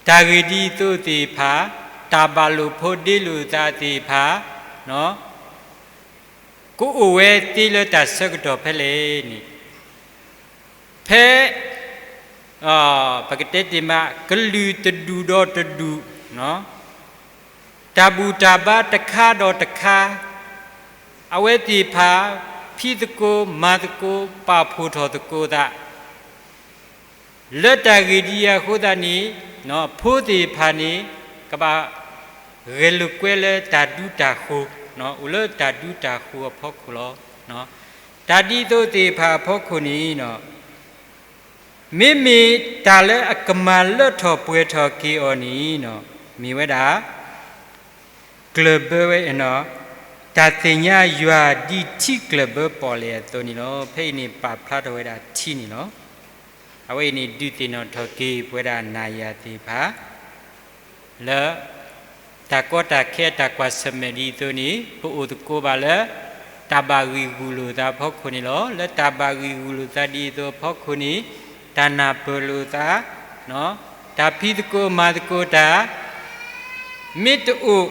တၢ်ဂ့ၢ်ဒ်အံၤအသိးသ့ၣ်တဖၣ်, တၢ်ဘၣ်လိာ်ဖိးဒ့လိာ်သးသ့ၣ်တဖၣ်, ကအိၣ်ဝဲသ့လၢတၢ်ဆၢကတီၢ်ဖဲလဲၣ်န့ၣ်, ဖဲ ပကတဲတ့ၢ်မး ကလုာ်တဒူၣ်ဒီးတဒူၣ်, တၢ်ဘူၣ်တၢ်ဘါတခါဒီးတခါ, အဝဲသ့ၣ်တဖၣ် ဖံးသကိးမၤသကိး ပာ်ဖှိၣ်ထီၣ်သကိးသး လၢတၢ်ဂ့ၢ်ဒ်အံၤအဃိသတးန့ၣ်, ဖိသ့ၣ်တဖၣ်န့ၣ် ကဘၣ်ဂဲၤလိာ်ကွဲလၢတၢ်ဒူတၢ်ဃိၤ, အိၣ်လၢတၢ်ဒူတၢ်ဃိၤအဖီခိၣ်လီၤ. တၢ်ဒ်သိးသ့ၣ်တဖၣ်အဖီခိၣ်န့ၣ် မ့မ့ၢ်တၢ်လၢအကမၤလၢထီၣ်ပှဲၤထီၣ်က့ၤအီၤန့ၣ် မ့ၢ်ဝဲဒၣ် ကျၢၢ်ဘၢဝဲ, တၢ်သ့ၣ်ညါယွၤဒ်ထံကျၢၢ်ဘၢပီၣ်လဲၣ်အသိးန့ၣ်လီၤ. ဖဲအံၤန့ၣ် ပာ်ဖျါထီၣ်ဝဲဒၣ်ထံန့ၣ်လီၤ. အဝဲအံၤန့ၣ် ဒုးသ့ၣ်နီၣ်ထီၣ်က့ၤပဝဲဒၣ်နၤယၤသ့ၣ်တဖၣ် လၢ တၢ်ကီတၢ်ခဲအတၢ်ကွၢ်ဆၢၣ်မဲာ်ဒ်အသိးန့ၣ် ပအိၣ်သကိးဘၣ်လၢ တၢ်ဘၣ်ဂံာ်ဂူာ်လိာ်သးအဖီခိၣ်န့ၣ်လီၤ. လၢတၢ်ဘၣ်ဂံာ်ဂူာ်လိာ်သးဒ်အသိးအဖီခိၣ်န့ၣ် တၢ်နၢ်ပၢၢ်လိာ်သး, တၢ်ဖံးသကိးမၤသကိးတၢ် မ့ၢ်တအိၣ်,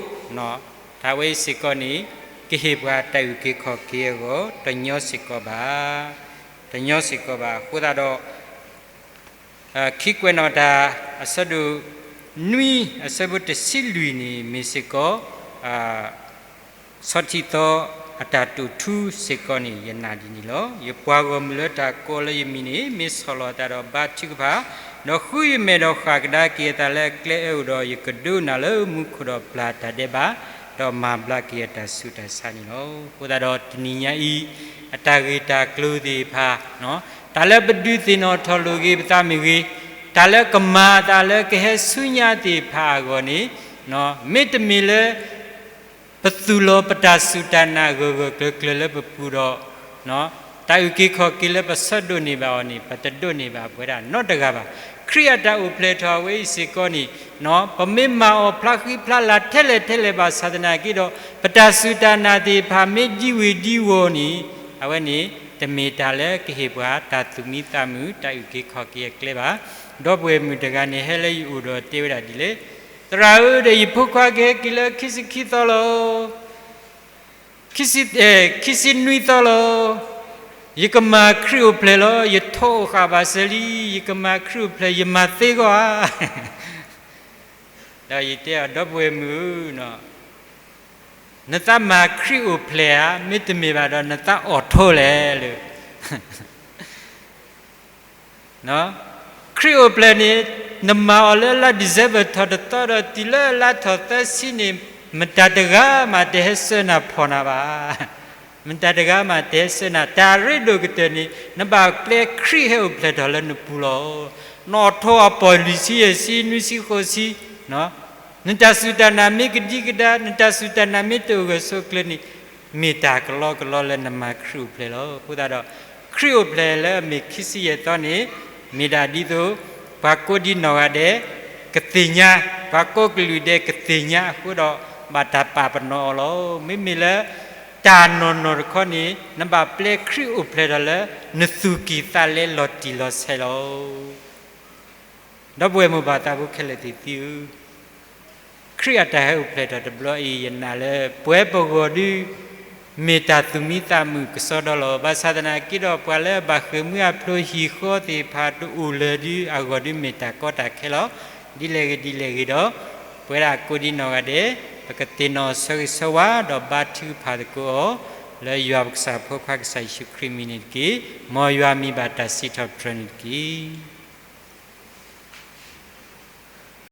တၢ်ဝဲအံၤစ့ၢ်ကီးန့ၣ် ကဟ့ၣ်ပှၤတၢ်အုၣ်က့ၤခီၣ်က့ၤအဂီၢ် တညီစ့ၢ်ကီးဘၣ်, တညီစ့ၢ်ကီးဘၣ်. အဃိသတးဒီး ခံကွဲးနီၣ်တၢ် အဆၢဒိၣ်နွံ အဆၢဖိတဆံလွံၢ်န့ၣ် မ့ၢ်စ့ၢ်ကီး ဆီထံသီအတၢ်တိာ်ထူစ့ၢ်ကီးန့ၣ် ယနာ်ဒ်န့ၣ်လီၤ. ယပှၤဂီၢ်မုၢ်လၢတၢ်ကိးလၢယမံၤန့ၣ် မ့ၢ်ဆီၣ်လီၤအသးဒီးဘါထုကဖၣ်, ဒီးဃုယမဲာ်ဒီးဃၣ်ကဒါက့ၤအသးလၢအကျဲအၢအိၣ်ဒီး ယကဒိကနၣ်လၢမူခိၣ်ဒီးပျၢ်တၢ်ဒဲးဘး, ဒီးမၤဘျါက့ၤအတၢ်ဆူးတၢ်ဆါန့ၣ်လီၤ. အဃိသတးဒီးတနံၤညါအံၤ အတၢ်ဂ့ၢ်တၢ်ကျိၤသ့ၣ်တဖၣ် တၢ်လၢပဒုးသ့ၣ်နီၣ်ထီၣ်လိာ်က့ၤပသးမ့ၢ်ဂ့ၤ, တၢ်လၢကမၤအသးလၢကဟဲဆူညါသ့ၣ်တဖၣ်အဂီၢ်န့ၣ် မ့တမ့ၢ်လၢ ပသူၣ်လီၤပတၢ်စူၢ်တၢ်နာ်ဂၢၢ်ဂၢၢ်ကျၢၤကျၢၤလၢပပူၤဒီး တၢ်အုၣ်က့ၤခီၣ်က့ၤလၢပဆၢဒိးန့ၢ်ဘၣ်အီၤန့ၣ် ပတဒိးန့ၢ်ဘၣ်ပဝဲဒၣ်နီတဂၤဘၣ်. ခရံာ်အတၢ်အိၣ်ဖျဲၣ်ထီၣ်အဝဲအံၤစ့ၢ်ကီးန့ၣ် ပမ့ၢ်မၤအီၤဖျါဃံဖျါလၤထဲလဲၣ်ထဲလဲၣ်ဘၣ်ဆၣ်သနာ်က့ဒီး ပတၢ်စူၢ်တၢ်နာ်သ့ၣ်တဖၣ်မ့ၢ်ဒံဝ့ၢ်ဒံဝီၤန့ၣ် အဝဲန့ၣ် တမ့ၢ်တၢ်လၢကဟ့ၣ်ပှၤတၢ်သူၣ်မံသးမုာ် တၢ်အုၣ်က့ၤခီၣ်က့ၤအကျဲဘၣ်. ဒီပုၢ်ဝဲၢ်မုၣ်တဂၤန့ၣ် ဟဲလၢယအိၣ်ဒီးတဲဝဲဒၣ်ဒ်လဲၣ်, သရၣ်ဧၢ, ဒီးယဖိခွါကဟဲက့ၤလၢခံဆံခံသီလီၤ, ခံဆံ, အဲ, ခံဆံနွံသီလီၤ. ယကမၤခရံာ်အိၣ်ဖျဲၣ်လီၤ. ယထိးအိၣ်ဃာ်ဘၣ်စၢၤလံ. ယကမၤခရံာ်အိၣ်ဖျဲၣ် ယမၤသ့ဂီၢ်ဧါ. ဒီးယတဲအီၤ ဒီပုၢ်ဝဲၢ်မုၣ်ဧၢ, နသးမၤခရံာ်အိၣ်ဖျဲၣ်ဧါ, မ့တမ့ၢ်ဘၣ်ဒီးနသးအိးထီၣ်လဲၣ်လၢ ခရံာ်အိၣ်ဖျဲၣ်န့ၣ် နမၤအီၤလၢလါ December ထီၣ်တသီဒီးတုၤလၢလါထီၣ်သၢဆံန့ၣ် မတၤတဂၤမးတဟဲဆှၢနၤဖီၣ်နၤဘၣ်. မတၤတဂၤမးတဟဲဆှၢနၤ, တၢ်ရ့ဒိၣ်ကတၢၢ်န့ၣ် နဘၣ်ပျဲခရံာ်ဟဲအိၣ်ဖျဲၣ်ထီၣ်လၢနပူၤလီၤ. နအိးထီၣ်အပီၢ်လွံၢ်ဆံယဲၢ်ဆံနွံဆံဃိးဆံ နတၢ်စူၢ်တၢ်နာ်မ့ၢ်ကဒံကဒါ, နတၢ်စူၢ်တၢ်နာ်မ့ၢ်တအိၣ်ဂၢၢ်ဆိးကျၢၤန့ၣ် မ့ၢ်တၢ်ကလီကလီလၢနမၤခရံာ်အိၣ်ဖျဲၣ်လီၤ. အဃိသတးဒီး ခရံာ်အိၣ်ဖျဲၣ်လၢအမ့ၢ်ခံဆံယဲၢ်သီန့ၣ် မ့ၢ်ဒၣ်ဒ်သိး ပှၤကိးဒံနီၢ်ဂၤဒဲး ကသ့ၣ်ညါ, ပှၤကိးကလုာ်ဒဲးကသ့ၣ်ညါအဃိဒီး ဘၣ်တၢ်ပာ်ပနီၣ်အီၤလီၤ. မ့မ့ၢ်လၢ တၢ်နီၢ်နီၢ်တခီန့ၣ် နဘၣ်ပျဲခရံာ်အိၣ်ဖျဲၣ်ထီၣ်လၢ နသူၣ်ကံၢ်သးလဲလီၤတံၢ်လီၤဆဲးလီၤ. ဒီပုၢ်ဝဲၢ်မိၢ်ပၢ်သးဖိခဲလၢာ်သ့ၣ်သုဧၢ, ခရံာ်အတၢ်ဟဲအိၣ်ဖျဲၣ်ထီၣ်တဘျီအံၤ ယနာ်လၢပဝဲပဂီၢ်ဒုး မ့ၢ်တၢ်သူၣ်မံသးမုာ်ကစီဒီလီၤ. ဘၣ်ဆၣ်သနာ်က့ဒီး ပှၤလၢအဘၣ်ဃ့ၢ်မှံဟးဖျိးဟံၣ်ဃီသ့ၣ်တဖၣ်တအိၣ်လၢၤဒုး အဂီၢ်ဒုးမ့ၢ်တၢ်ကီတၢ်ခဲလီၤ. ဒ်လဲၣ်ဂ့ၤဒ်လဲၣ်ဂ့ၤဒီး ပဝဲဒၣ်ကိးဒံနီၢ်ဂၤဒဲး ပကသ့ၣ်နီၣ်ဆၢဂ့ၤဆၢဝါ ဒီးဘါထုကဖၣ်သကိးအီၤ လၢယွၤပကစၢ်ဖိခွါကစၢ်ယ့ၣ်ၡူးခရံာ်မံၤန့ၣ်တက့ၢ်. မ်ယွၤမံၤဘၣ်တၢ်စံးထီၣ်ပတြၢၤန့ၣ်တက့ၢ်.